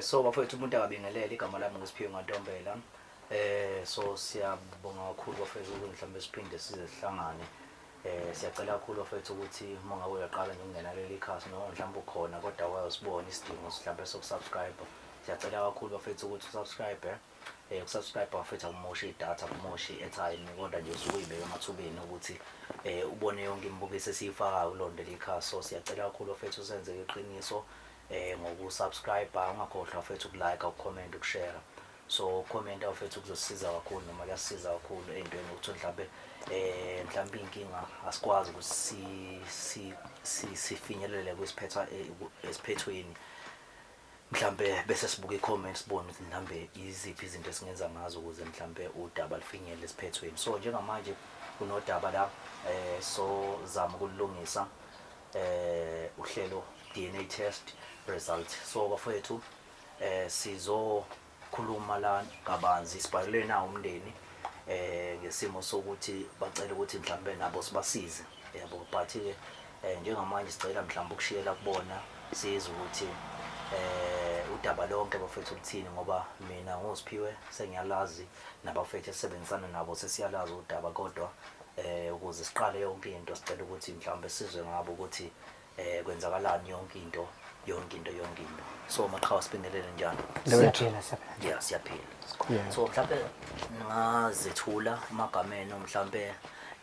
So bafowethu, umuntu akabingelele. Igama lami nguSiphiwe Ngantombela. So siyabonga kakhulu bafowethu ukuthi mhlawumbe siphinde size sihlangane. Siyacela kakhulu bafowethu ukuthi uma ngabe uyaqala nje ukungena leli khasi, noma mhlawumbe ukhona kodwa wayosibona isidingo mhlawumbe sokusubscribe. Siyacela kakhulu bafowethu ukuthi usubscribe. Ukusubscribe bafowethu akumoshi idatha, akumoshi i-airtime, kodwa nje usuke uyibeka emathubeni ukuthi ubone yonke imibukiso esiyifakayo kulonto leli khasi. So siyacela kakhulu bafowethu senze iqiniso ngokusubscribe, ungakhohlwa bafethu ukulike, ukucomment, ukushare. So ucomment bafethu kuzosisiza kakhulu, noma kuyasisiza kakhulu ey'ntweni ukuthi mhlambe iy'nkinga asikwazi ukuthi sifinyelele kwisiphetha esiphethweni, mhlambe bese sibuka i-comment, sibone ukuthi mhlambe iziphi izinto esingenza ngazo ukuze mhlambe udaba lufinyelele esiphethweni. So njengamanje kunodaba la so zama ukulungisa uhlelo DNA test result. So bafowethu, sizokhuluma la kabanzi, sibhalele na umndeni ngesimo sokuthi bacela ukuthi mhlambe nabo sibasize, yabo. But ke njengamanje sicela mhlawumbe ukushiyela kubona, sizwe ukuthi udaba lonke bafethu luthini, ngoba mina ngoSiphiwe sengiyalazi, nabafethu esebenzisana nabo sesiyalazi udaba, kodwa ukuze siqale yonke into sicela ukuthi mhlawumbe sizwe ngabo ukuthi kwenzakalani, yonke into, yonke into, yonke into. So maqhawe, sibingelele njalo. Siyaphila, siyaphila. Yeah, siyaphila. So mhlawumbe ningazethula emagameni mhlawumbe,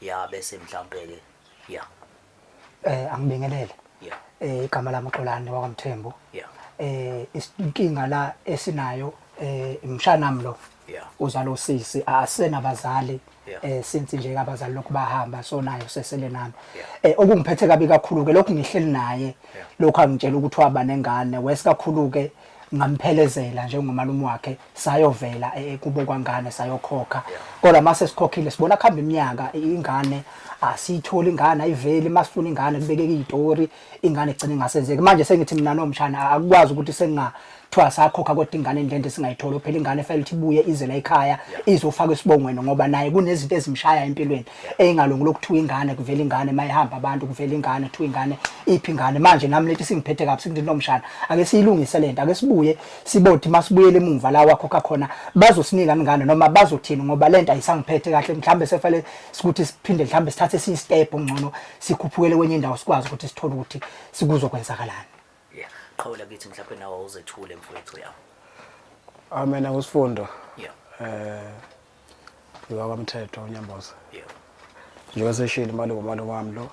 ya, bese mhlawumbe ke, ya. Angibingelele. Igama lami uXolani wakwaMthembu. Inkinga la esinayo, umshanami lo uzalo usisi, asenabazali since nje abazali lokhu bahamba, so nayo sesele nami. Okungiphethe kabi kakhulu ke lokhu, ngihleli naye, lokhu angitshela ukuthi waba nengane wesikakhulu ke, ngamphelezela njengomalume wakhe, sayovela kubo kwangane, sayokhokha, kodwa mase sikhokhile sibona kuhamba iminyaka, ingane asiyitholi, ingane ayiveli. Masifuna ingane kubekeka izitori, ingane igcina ingasenzeki. Manje sengithi mina nomshana akukwazi ukuthi sengingathiwa sakhokha kodwa ingane lento singayitholi. Phela ingane fanele ukuthi ibuye ize la ekhaya, izofaka isibongweni, ngoba naye kunezinto ezimshaya empilweni eyingalungi, lokuthiwa ingane kuvela ingane, mayihamba abantu kuvela ingane, kuthiwa ingane iphi ingane. Manje nami lethi singiphethe kabi, sithi nomshana ake siyilungise lento, ake sibuye sibothi masibuyele emuva la wakhokha khona, bazosinika ingane noma bazothini, ngoba lento ayisangiphethe kahle. Mhlambe sefanele sikuthi siphinde mhlambe sithathe esinye step ngcono, sikhuphukele kwenye indawo, sikwazi ukuthi sithole ukuthi sikuzokwenzakalani. Yeah, qhawula kithi, mhlawumbe nawe uzethule mfowethu, ya. Ah, mina nguSifundo. NgowakwaMthetho uNyamboza. Njengoba seshilo umalume, umalume wami lo.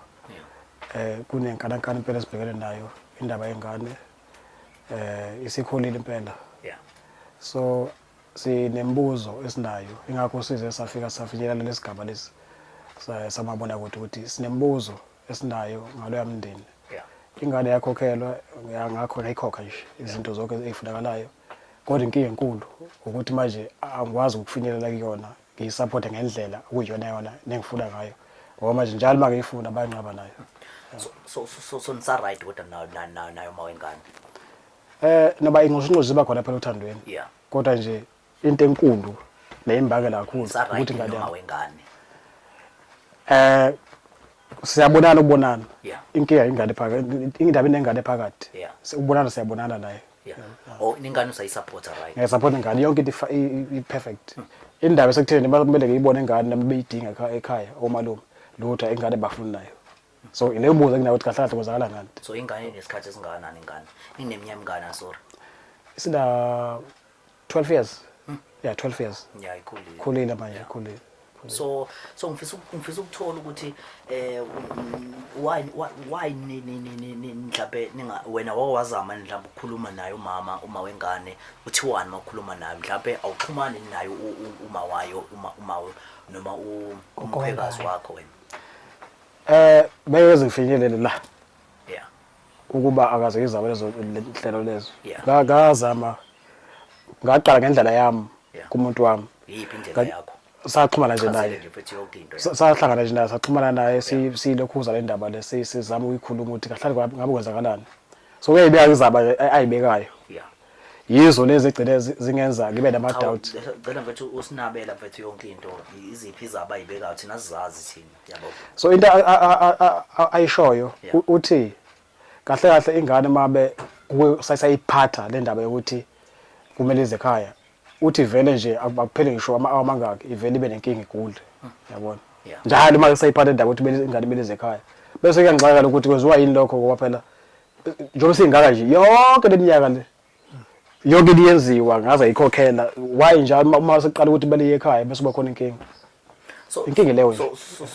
Kunenkanankana impela esibhekene nayo, indaba yengane. Isikhulile impela. So sinembuzo esinayo, ingakho size safika safinyelela lesigaba lesi samabona kude, ukuthi sinembuzo esinayo ngaloya mndeni. Ingane yakhokhelwa, ngakho ngayikhokha nje izinto zonke ezifunakalayo, kodwa inkinga enkulu ukuthi manje angikwazi ukufinyelela kuyona, ngiyisupporte ngendlela okuyiyona yona nengifuna ngayo, ngoba manje njalo uma ngiyifuna bayanqaba nayo. So nisa right kodwa nayo uma wengane? Noba ingxoxo ziba khona phela othandweni, kodwa nje into enkulu neyimbangela kakhulu nisa right ukuthi ingane noma yami wengane? Siyabonana ukubonana. Inkinga ingane phakathi, indaba inengane phakathi. Ukubonana siyabonana naye. Yeah, oh, ingane usayisupporta, right? Ngiyasupport ingane yonke into i-perfect. Indaba esekutheni kumele ngiyibone ingane noma beyidinga ekhaya omalume, lutho, ingane bafuni nayo. So ile mbuzo enginayo ukuthi kahle kahle kwenzakala ngani. So ingane inesikhathi esingakanani? Ingane ineminyaka emingana, sorry? Isina 12 years, yeah, 12 years. Yeah, ikhulile. Khulile manje, khulile. So ngifisa ukuthola ukuthi why ni mhlawumbe ninga wena wawazama mhlawumbe ukukhuluma naye umama, uma wengane uthiwani makukhuluma naye? Mhlawumbe awuxhumani naye uma wayo, uma noma umkhwekazi wakho wena? Beyeze ngifinyelele la ukuba akaze izaba lezo nhlelo lezo. Ngazama, ngaqala ngendlela yami kumuntu wami. Yiphi indlela yakho? Saxhumana nje Chazele naye. Nje futhi yonke into. Sahlangana nje naye, saxhumana naye, silokhuza le ndaba le, sizama ukuyikhuluma ukuthi kahle ngabe kwenzakalani. So kuyayibeka izaba ayibekayo. Yizo lezi egcine zingenza ngibe nama Cha, doubt. cela mfethu usinabela mfethu yonke into, iziphi izaba ayibekayo, thina sizazi thina, yabo. So into ayishoyo, uthi kahle kahle ingane mabe sayiphatha le ndaba yokuthi Kumele ize ekhaya. Uthi vele nje akuphele ngisho ama-hour amangaki ivele ibe nenkinga igule. Yabona? Njalo uma kusayiphatha indaba ukuthi kumele ingane kumele ize ekhaya. Bese kuyangixaka ukuthi kwenziwa yini lokho ngoba phela njengoba singaka nje yonke leminyaka le yonke into iyenziwa ngaze ayikhokhela why njalo uma sekuqala ukuthi kumele iye ekhaya bese kuba khona inkinga. So Inkinga leyo nje.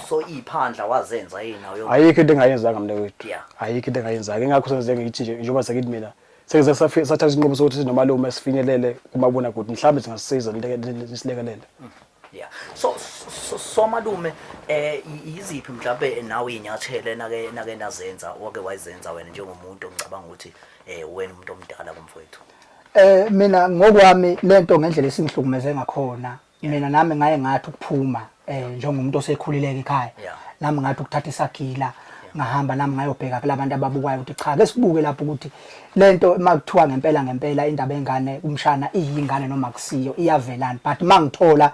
So iphandla wazenza yini nayo yonke? Ayikho into engayenzanga mina wethu. Yeah. Ayikho into engayenzanga. Ingakho senze ngithi nje njengoba sekithi mina sekuze sathatha isinqumo sokuthi sinomalume sifinyelele kumabonakude mhlawumbe singasisiza silekelele. Yeah. So malume yiziphi mhlawumbe nawe inyathelo nake nazenza wake wayenza wena njengomuntu ongicabanga ukuthi wena umuntu omdala kumfowethu? Mina ngokwami lento ngendlela esingihlukumeze ngakhona mina nami ngaye ngathi ukuphuma njengomuntu osekhulileke ekhaya nami ngathi ukuthatha isagila ngahamba nami ngayobheka kulabantu ababukayo ukuthi cha ke sibuke lapho ukuthi lento makuthiwa ngempela ngempela indaba engane kumshana iyingane noma kusiyo iyavelana but mangithola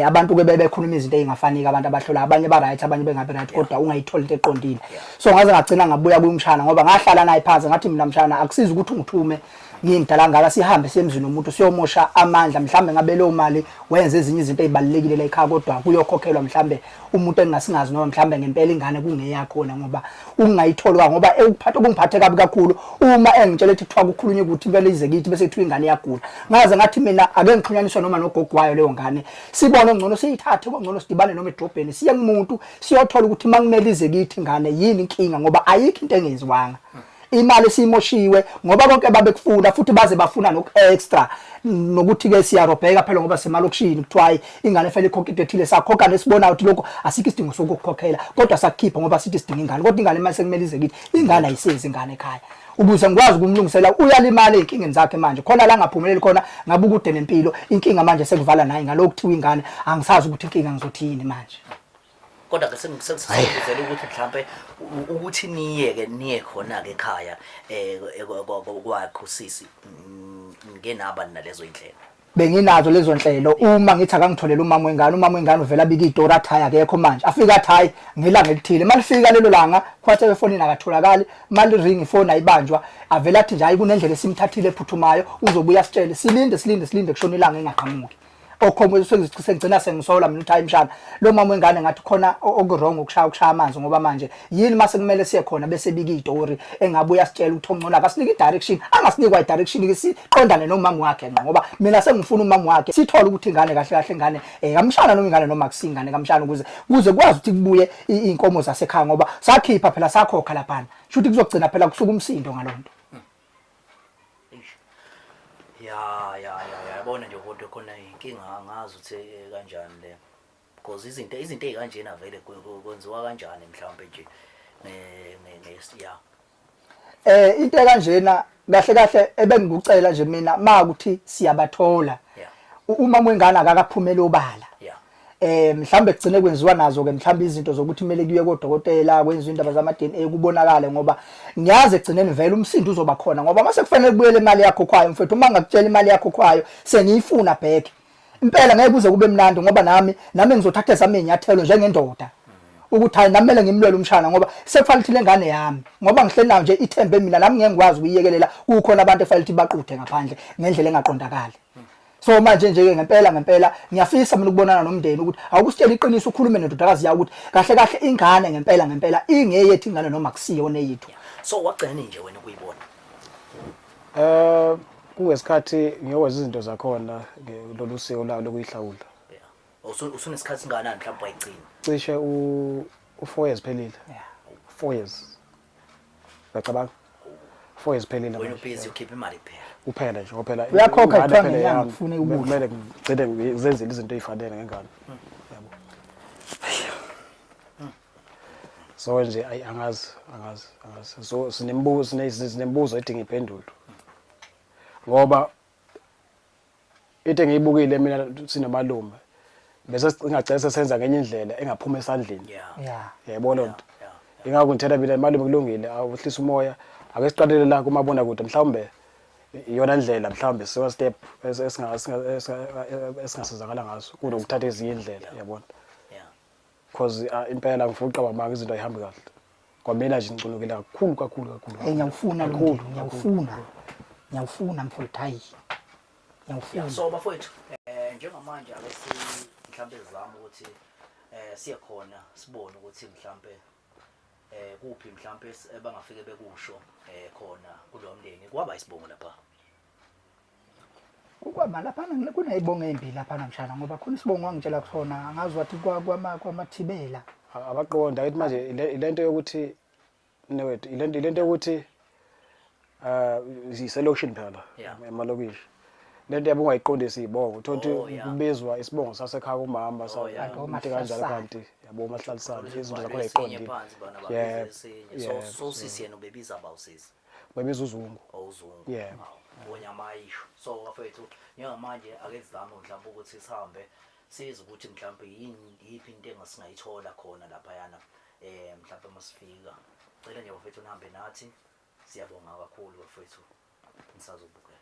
abantu ke bebekhuluma izinto ezingafaniki abantu abahlola abanye ba right abanye bengabe right kodwa ungayithola into eqondile so ngaze ngagcina ngabuya kumshana ngoba ngahlala naye phansi ngathi mina mshana akusizi ukuthi ungithume ngimdala ngaka sihambe siyemzini womuntu siyomosha amandla mhlambe ngabe leyo mali wenze ezinye izinto ezibalulekile la ekhaya kodwa kuyokhokhelwa mhlambe umuntu engingasingazi noma mhlambe ngempela ingane kungeyakhona ngoba ungayitholwa ngoba ukuphatha okungiphathe kabi kakhulu uma engitshela ukuthi kuthiwa kukhulunywe ukuthi vele ize kithi bese kuthiwa ingane iyagula ngaze ngathi mina ake ngixhunyaniswe noma nogogo wayo leyo ngane sibone ngcono siyithathe kongcono sidibane noma edrobheni siye kumuntu siyothola ukuthi makumele ize kithi ingane yini inkinga ngoba ayikho into engenziwanga imali esiyimoshiwe ngoba konke babekufuna futhi baze bafuna noku extra nokuthi ke siyarobheka phela ngoba semalokishini kuthiwa hayi ingane fanele ikhokhe into ethile sakhokha nesibonayo ukuthi lokho asikho isidingo sokukukhokhela kodwa sakukhipha ngoba sithi sidinga ingane kodwa ingane mase kumele ize kithi ingane ayisezi ingane ekhaya ukuze ngikwazi ukumlungisela uyalimala ey'nkingeni zakhe manje khona la ngaphumeleli khona ngabe ukude nempilo inkinga manje sekuvala naye ngalokhu kuthiwa ingane angisazi ukuthi inkinga ngizothi yini manje. Kodwa ke sengikuzela ukuthi mhlambe ukuthi niyeke niye khona ke ekhaya kwakho sisi ngenaba nalezo indlela. Benginazo lezo nhlelo uma ngithi akangitholele umama wengane umama wengane uvela abika izitori athi hayi akekho manje afike athi hayi ngelanga elithile malifika lelo langa kwathe efonini akatholakali maliringi ifoni ayibanjwa avela athi nje hayi kunendlela esimthathile ephuthumayo uzobuya asitshele silinde silinde silinde kushona ilanga engaqhamuki okhombe sengigcina sengisola mina ukuthi hayi mshana lo mama wengane ngathi khona oku-wrong ukushaya amanzi ngoba manje yini mase kumele siye khona bese bika izitori engabe uyasitshela ukuthi ongcono akasinike i-direction angasinikwa i-direction ke siqondane nomama wakhe ngqo ngoba mina sengifuna umama wakhe sithole ukuthi ingane kahle kahle ingane kamshana noma ingane noma akusingane kamshana ukuze kuze kwazi ukuthi kubuye iy'nkomo zasekhaya ngoba sakhipha phela sakhokha laphana shuthi kuzogcina phela kusuka umsindo ngalonto. Ya ya ya yabona nje kodwa khona inkinga angazi ukuthi kanjani le because izinto ezikanjena vele kwenziwa kanjani mhlawumbe nje nge ya Into ekanjena kahle kahle ebengikucela nje mina makuthi siyabathola uma mwengane akakaphumeli obala mhlambe kugcine kwenziwa nazo ke mhlambe izinto zokuthi kumele kuye kodokotela kwenziwe indaba zama DNA kubonakale ngoba ngiyazi egcineni vele umsindo uzoba khona ngoba mase kufanele kubuyele imali yakho khwayo mfethu uma ngakutshela imali yakho khwayo sengiyifuna back impela ngeke kuze kube mnandi ngoba nami ngizothatha ezami izinyathelo njengendoda ukuthi hayi nami kumele ngimlwele umshana ngoba sekufanele ukuthi lengane yami ngoba ngihleli nayo nje ithembe mina nami ngeke ngikwazi ukuyiyekelela kukhona abantu efanele ukuthi baquthe ngaphandle ngendlela engaqondakali. So manje nje ke ngempela ngempela ngiyafisa mina ukubonana nomndeni ukuthi awukusitshela iqiniso ukhulume nendodakazi yakho ukuthi kahle kahle ingane ngempela ngempela ingeyethu ingane noma kusiyona eyethu. So wagcina nje wena ukuyibona? Kungesikhathi ngiyokwenza izinto zakhona lolu siko lawo lokuyihlawula. Yeah. Usunesikhathi singakanani mhlawumbe wayigcina? Cishe u 4 years phelile. Yeah. 4 years. Uyacabanga? 4 years phelile. Wena ubhizi ukhipha imali kuphela. Kuphela nje ngoba phela Uyakhokha ingane kuthiwa phela ngenyanga yami. kufune ukudla. Kumele ngigcine ngizenzile izinto ezifanele ngengane. Yabo. So nje ayi angazi angazi angazi. So sinembuzo edinga impendulo. Ngoba into engiyibukile mina sinomalume bese singagcina sesenza ngenye indlela engaphuma esandleni. Yeah. Yeah. Yayibona lento. Yeah. Ingakho ngithela mina malume kulungile awuhlisa umoya ake siqalele la kumabonakude mhlawumbe iyona ndlela mhlawumbe siwa step esingasizakala ngaso kunokuthatha ezinye indlela yabona. Yeah. Because impela ngifuna uqaba manga izinto ayihambi kahle. Kwamina nje ngicunukile kakhulu kakhulu kakhulu. Ngiyawufuna lo Kakhulu, mndeni, ngiyawufuna. Ngiyawufuna mfowethu hayi. Ngiyawufuna. So bafowethu, njengamanje ake si mhlambe sizame ukuthi siye khona sibone ukuthi mhlambe kuphi mhlambe bangafike bekusho khona kulo mndeni. Kwaba isibongo lapha. Kwaba laphana kuneyibongo ezimbili laphana mshana, ngoba khona isibongo wangitshela kusona angazi wathi kwamathibela. Abaqonda ukuthi manje ilento yokuthi newethu ilento yokuthi iselokishini phela emalokishi. Lento yabo ungayiqondisi isibongo, uthola ukuthi kubizwa isibongo sasekhaya kumama into kanjalo, kanti yabo umahlalisana izinto zakho ayiqondile. Yebo. So sisi yena ubebiza ba usisi? Bebiza uZungu. Uzungu. Yebo. Bonyamayisho. So bafethu njengamanje ake sizame mhlawumbe ukuthi sihambe size ukuthi mhlawumbe yini yiphi into engasingayithola khona lapha yana mhlawumbe masifika. Cela nje bafethu nihambe nathi. Siyabonga kakhulu bafethu. Nisazobukela.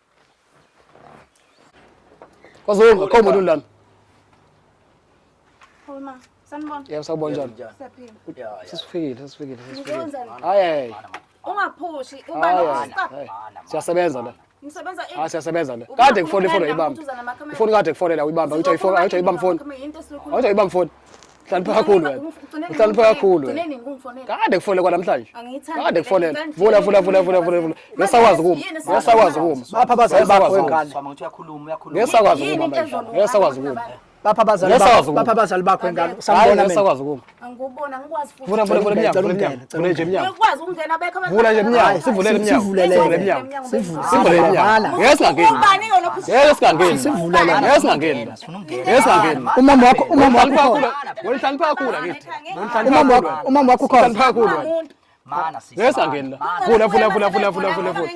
KwaZungu, akho umuntu lana. Hawu ma, sanibona. Yebo, sawubona njani? Siyaphila. Sesifikile, sesifikile, sesifikile. Nizokwenzani? Hayi. Ungaphushi, ubani stop. Siyasebenza la. Nisebenza ini? Hayi, siyasebenza la. Kade ngifone ifoni ayibamba. Ifoni kade kufonela uyibamba, uthi ayifoni, uthi ayibamba ifoni. Uthi ayibamba ifoni. Hlonipha kakhulu wena. Uhlonipha kakhulu wena. Gcineni ngikungifonela. Kade kufonela kwanamhlanje. Angiyithandi. Kade kufonela. Vula vula vula vula vula vula. Ngesakwazi kuma. Ngesakwazi kuma. Bapha abazali bakho wengane. Swama ngithi uyakhuluma, uyakhuluma. Ngesakwazi kuma manje. Ngesakwazi kuma. Bapha abazali bakho, bapha abazali bakho wengane. Sanibona mina. Ngesakwazi kuma. Angikubona, ngikwazi futhi. Vula vula vula emnyango, vula emnyango. Vula nje emnyango. Ngikwazi ukungena bekho abantu. Vula nje emnyango, sivulele emnyango. Sivulele emnyango. Sivulele emnyango. Ngeke singangeni. Ubani yona phusha? Ngeke singangeni. Sivulele. Ngeke singangeni. Ngeke singangeni. Umama wakho, umama wakho ukhona. Wena uhlonipha kakhulu akithi. Umama wakho, umama wakho ukhona. Uhlonipha kakhulu wena. Mana sisi. Ngeke singangeni la. Vula vula vula vula vula vula vula.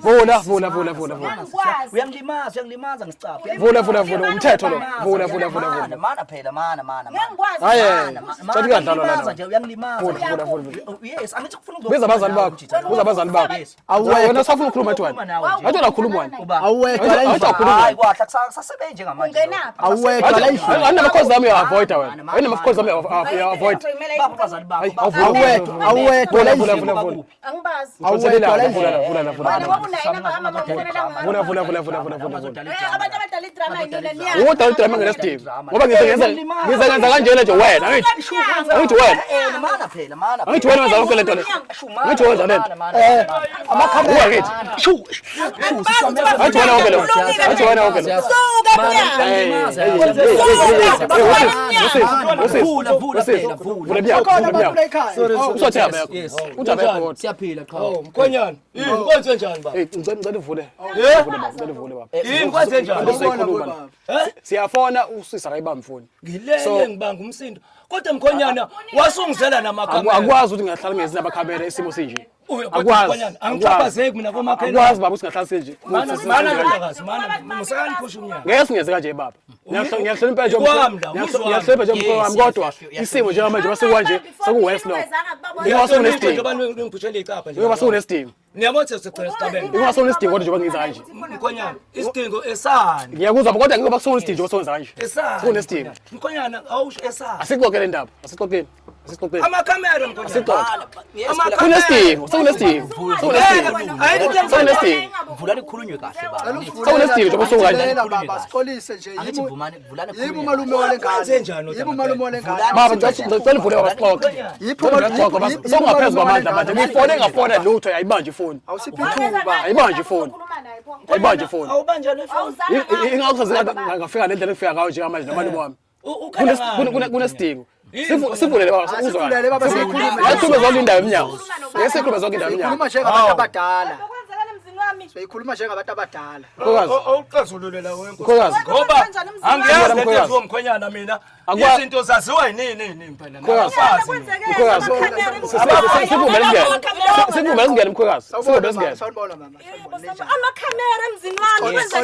Vula vula vula vula vula. Uyangilimaza, uyangilimaza ngisicapha. Vula vula vula umthetho lo. Vula vula vula vula. Mana phela, mana mana. Ngikwazi. Hayi. Sathi kuyadlalwa lana. Nje uyangilimaza. Vula vula vula. Yes, angithi kufuna ukuzokhuluma. Biza abazali bakho. Buza abazali bakho. Awuwedwa. Wena usafuna ukukhuluma ethi wena. Athi uyakhuluma wena. Awuwedwa la Athi endlini. uyakhuluma. Hayi kwahle akusasebenzi njengamanje. Ungenaphi? Awuwedwa la endlini. Anama-calls ami uya-avoida wena. Ayinama-calls ami uya-avoid. Bapha abazali bakho. Awuwedwa, awuwedwa la Vula endlini. vula vula. Angibazi. Awuwedwa la Vula endlini. vula vula. Wena ngoba unayo inamba kamama ungifonela ngomama. Vula vula vula vula vula vula vula. Abantu abadala idrama yinina niyazi. Udala idrama ngenesidingo. Ngoba ngize ngenza kanjena nje wena. Angithi angithi wena. Mana phela, mana. Angithi wena wenza yonke lento le. Angithi wenza lento. Amakhamera. Uwa kithi. Angithi wena yonke le. Angithi wena yonke le. Suka mnyango. Vula vula phela, vula. Vula emnyango. Khona Vula abantu emnyango. la ekhaya. Uzothemba yakho. Uthemba yakho. Siyaphila qha. Oh, mkhonyana. Yini kwenze njani baba? Hey, ngicela uvule. Vule baba, ngicela uvule baba. Yini kwenze njani? Sizoyikhuluma la. Siyafona usisa akayibambi ifoni. Ngilele ngibanga umsindo. Kodwa mkhonyana wasungizela namakhamera. Akwazi ukuthi ngingahlala ngezi namakhamera isimo sinje. Akwazi. Mkhonyana, angichaphazeki mina komakhelwane. Akwazi baba ukuthi ngingahlala sinje. Mana mana ndodakazi, mana musakani phusha umnyango. Ngeke singeze kanje baba. Ngiyahlonipha nje Ikwami la, umuzwa wami. ngiyahlonipha nje umkhwe wami kodwa isimo njengamanje mase kwanje sekuworse lo. Ngoba sekunesidingo. Njengoba ningiphushela icapha nje. Ngoba sekunesidingo. Niyabona ukuthi sigcina sixabene. Ngoba sekunesidingo kodwa njengoba ngiza kanje. Mkhonyana, isidingo esani. Ngiyakuzwa kodwa ngoba sekunesidingo njengoba senza kanje. Esani. Sekunesidingo. Mkhonyana, awusho esani. Asixoxele indaba. Asixoxeni. Asixoxeni. Amakhamera mkhonyana. Asixoxe. Kunesidingo, sekunesidingo. Sekunesidingo. Ayikho Sekunesidingo. Vulani kukhulunywe kahle baba. Sekunesidingo njengoba sokanje. Baba sixolise nje Angithi vumani vulani yibo umalume wale ngane. Kwenze njani Yibo umalume wale ngane. Baba ngicela uvule baba sixoxe. Yipho umalume. Sokungaphezu kwamandla manje. Ngifone ngafona lutho ayibanje ifoni. Awusiphi ithuba. Ayibanje ifoni. Ayibanje ifoni. Awubanjani ifoni? Ingakho ngafika nendlela engifika ngayo njengamanje nomalume wami. Kunesidingo. Sivulele baba uzwa. Sivulele baba sikhulume. Asikhulume zonke indawo emnyango. Ngeke sikhulume zonke indawo emnyango. Sikhuluma njengabantu abadala. Kwenzekani emzini wami? Sikhuluma njengabantu abadala. Mkhokazi. Awuxazulule la wena. Mkhokazi. Ngoba angiyazi lento Mkhokazi. eyenziwa umkhwenyana mina. Izinto zaziwa yinini yini phela. Mkhokazi. Mkhokazi. Sivumele singene. Sivumele singene mkhokazi. Sivumele singene. Sawubona mama. Amakhamera emzini wami kwenzeke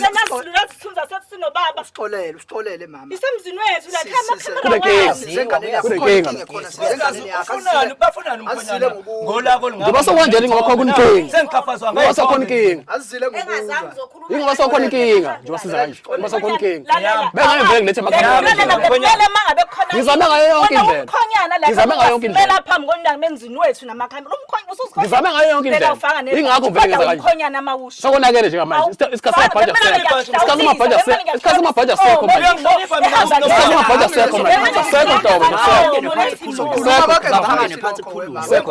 nasithunza sinobaba. Usixolele, usixolele mama. Isemzini wethu la khaya amakhamera Kunenkinga. wazi. Sizenganeni yakho, Kunenkinga. khona inkinga khona, sizenganeni yakho. Bafunani bafunani Azile umkhwenyana ngokulwa. ngolako olungaka. Ngoba sokwandela ngoba khona inkinga. Sengiqhafazwa Ngoba sokhona inkinga. Azile Engazange ngokulwa. uzokhuluma. Ingoba sokhona inkinga njengoba siza kanje. Ngoba sokhona inkinga. Lalela. Bengeke ngilethe amakhamera. Lalela, kumele uma ngabe kukhona Ngizame ngayo yonke Kodwa indlela. umkhonyana la Ngizame ngayo yonke indlela. Kumele phambi konyaka emzini wethu namakhamera. Umkhonyana usuzikhona. Ngizame ngayo yonke indlela. Ingakho vele ngenza kanje. Umkhonyana mawusho. Sokonakele njengamanje. Isikhathi samabhaji asekho. Isikhathi samabhaji asekho. Isikhathi samabhaji asekho manje. Isikhathi samabhaji asekho manje. Asekho nhlobo nje asekho. Khuluma konke Bangene ngaphakathi phansi lokho, khulunywe. wena. Sekho.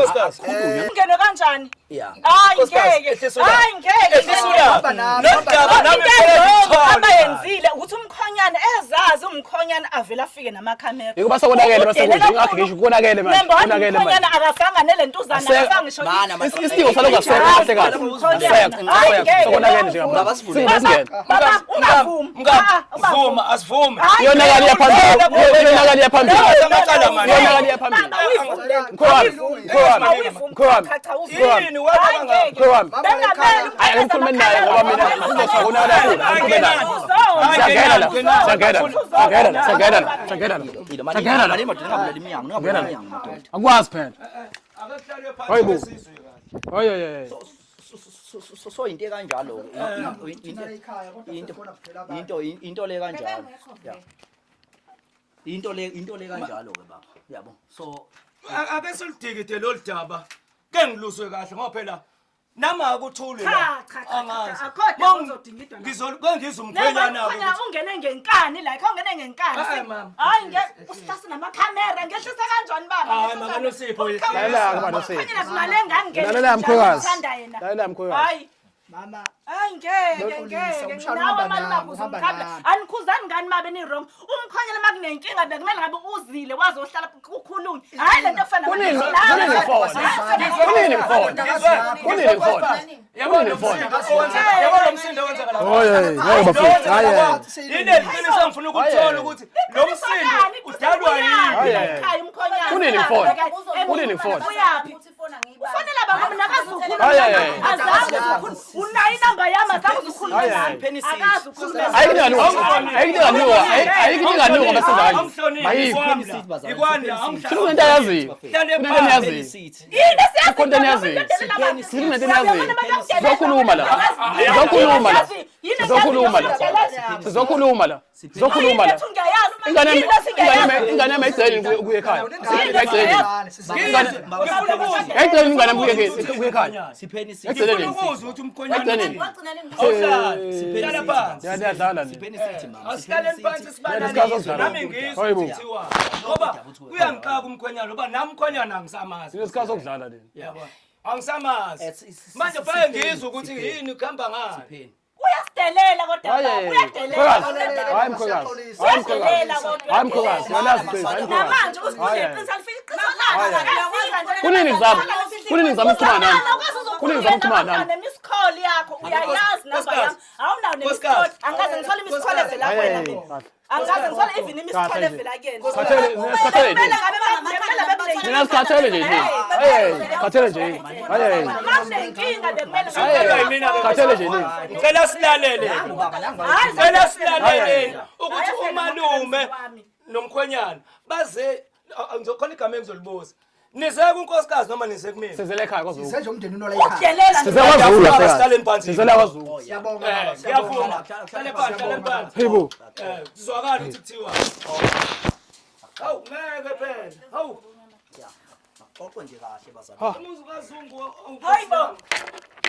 Ungene kanjani? Yeah. Hayi Nkosikazi, ngeke. ehlisa ulaka. Hayi ngeke. Ehlisa ulaka. Hamba nami, Lolu hamba daba nami. nami Into ngifuna eyodwa ngithole. abayenzile ukuthi umkhonyana ezazi umkhonyana avele afike namakhamera. Yikuba sokonakele base kunje ingakho ngisho konakele manje. Nembo Konakele manje. umkhonyana akafanga nelentuzana Ase- akafanga ngisho Mana, Isidingo salokhu asekho kahle kahle. Asekho. Asekho. Sokonakele njengamanje. Singene. Baba ungavumi. Mngani, Ah, ungavumi. vuma asivume. Hayi, Iyonakala iyaphambili. Iyonakala iyaphambili. Amacala manje. Iyonakala iyaphambili. Baba uyivumi le nto. Mkhwami, mkhwami, Awuyivumi. mkhwami. Cha, cha, uzwe. Yini wena Hayi, kangaka? ngeke. Mkhwami. Bengamele Hayi, angikhulume naye ngoba mina ngizosho konakala kakhulu. Angikhulume naye. Siyangena la. Siyangena la. Siyangena la. Siyangena la. Siyangena la. Siyangena la. Mane madoda ningabulali iminyango, ningabulali iminyango madoda. Akwazi phela. Ake kuhlalwe phansi Hayibo. besizwe kahle. Hayi hayi hayi. So into ekanjalo into into le kanjalo. Yeah. Into le into le kanjalo ke baba. Yabo. So Ake siludikide lolu daba. Ke ngiluzwe kahle ngoba phela nami akuthuli la. Cha, cha, cha, cha, Angazi. akho daba Mong- ozodingidwa la. Ngizol ngizwe umkhwenyana Umkhonyana ungene ngenkani la, kho ungene ngenkani. Ah, mama. Hayi ngeke usihlase namakhamera, ngehlisa kanjani baba? Hayi, mama Nosipho, Lalela ke baba Nosipho. Umkhonyana kumale ngangena. Lalela mkhwekazi. Uthanda yena. Lalela mkhwekazi. Hayi. Mama, Hayi ngeke Loxolisa, ngeke umshana nawe uhamba mali nami, makuze uhamba umkhabla nami. anikhuzani ngani mabe ni wrong umkhonyana makunenkinga bekumele ngabe uzile wazohlala kukhulunywe hayi lento efana Kunini kunini ngifona. Kunini ngifona. Kunini ngifona. Yabo lo msindo owenzeka. Yabo lo msindo owenzeka lapha. Hayi hayi hayi bafethu. Hayi hayi. Yini liqiniso engifuna ukuthola ukuthi lo msindo udalwa yini? Hayi. Kunini ngifona? Kunini ngifona? Uyaphi? Ufonela baba mina akazukhuluma. Hayi, hayi, hayi. Azazi uzukhuluma. Unayo inamba yami azazi uzukhuluma Hayi, nami. Akazi ukhuluma. Ayikho ayikho ayikho inganuka bese kanje. Angihloniphi Ayikho. ikwandla. Ikwandla angihloniphi. Sifuna into ayaziyo. Hlale Kunento eniyaziyo. Yini siyazi? Kukhona into eniyaziyo. Sifuna into eniyaziyo. Sizokhuluma la. Sizokhuluma la. Sizokhuluma la. Sizokhuluma la. Sizokhuluma la. Ingane yami ingane ingane yami ayigceli kuye ekhaya. Ayigceli. Ayigceli ingane yami kuye kuye ekhaya. Sipheni sithi. Ayigceli. Ngifuna ukuzwa ukuthi umkhwenyana Ayigceli. awuhlali. Hlala phansi. Niyadlala nje. Sipheni sithi mama. Asihlaleni phansi sibanane. Isikhathi Nami ngizwe Hayibo. ukuthi kuthiwa ngoba kuyangixaka umkhwenyana ngoba nami umkhwenyana angisamazi. Sinesikhathi sokudlala nini. Yabo. Angisamazi. Eh, Manje fanele ngizwe ukuthi yini kuhamba ngani. Sipheni. Uyasidelela kodwa Hayi baba, hayi. uyadelela. Mkhwekazi. Hayi mkhwekazi. Hayi mkhwekazi. Hayi mkhwekazi. Uyalazi iqiniso. Hayi mkhwekazi. Namanje usibuze iqiniso alifika iqiniso lakho. Kunini ngizama? Kunini ngizama ukuxhumana nami? Kunini ngizama ukuxhumana nami? Nemiss call yakho uyayazi namba yami. Awunawo nemiss call. Angikaze ngithole imiss call evela kuwena mina. Angikaze ngithole even imiss call evela kuyena. Sikhathele, sikhathele nje. Kumele ngabe kumele bekule Mina sikhathele nje nini. Hayi, sikhathele nje. Hayi. Makunenkinga bekumele Hayi, sikhathele nje nini. Ngicela silalele. Hayi Ngicela silalele ukuthi umalume nomkhwenyana baze ngizokhona igama engizolibuza. Nize kunkosikazi noma nize kumina? Sizele ekhaya kwaZulu. Sizenje umndeni unola ekhaya. Udelela Size kwaZulu Ngiyafuna la. sihlaleni phansi. Sizele kwaZulu. Siyabonga baba, siyabonga. Ngiyavuma. Hlale phansi, hlale phansi. Hayibo. Kuzwakala ukuthi kuthiwa. Hawu ngeke phela. Hawu Xoxo nje kahle bazali. umuzi kaZungu. Hayibo.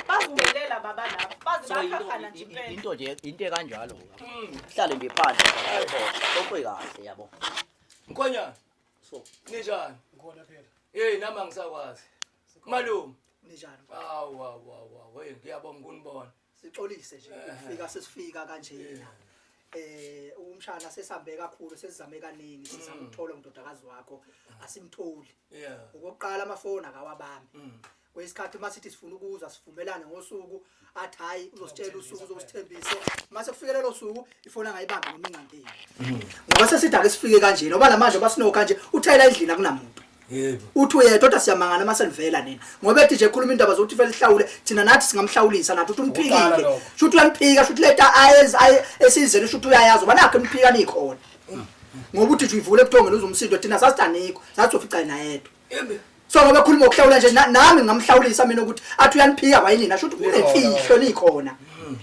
Bazidelela baba lapho. Baze So bakhafana nje impela. into nje into ekanjalo. Hlale nje phansi. Xoxe kahle yabo. Mkhwenyana. So Ninjani? Ngikhona phela. Hey nami angisakwazi. Malume. Ninjani? Hawu hawu hawu. Hey ngiyabonga ukunibona. Sixolise nje ukufika sesifika kanjena. Umshana sesambe kakhulu sesizame kaningi sizama ukuthola undodakazi wakho asimtholi. Yeah. Okokuqala amafoni akawabambi. Kwesikhathi masithi sifuna ukuza sivumelane ngosuku athi hayi uzositshela usuku uzosithembise mase kufike lelo suku ifoni angayibambi noma ingangeni. Ngoba sesithi ake sifike kanje ngoba namanje basinokho kanje uthayela endlini akunamuntu. Yebo. Uthi uyedwa kodwa siyamangala uma senivela nina. Ngoba ethi nje ekhuluma indaba zokuthi fanele sihlawule thina nathi singamhlawulisa nathi uthi Ukuqala umphikile. lokho. Shuthi uyamphika shuthi leta ayezi esizele shuthi uyayazi ngoba nakho emphika nikhona. Ngoba uthi nje uyivule ebuthongweni uzwe umsindo thina sathi anikho sathi uzofica yena yedwa. Yebo. So ngoba ekhuluma ngokuhlawula nje nami ngingamhlawulisa mina ukuthi athi uyaniphika wayinina shuthi kunemfihlo nikhona.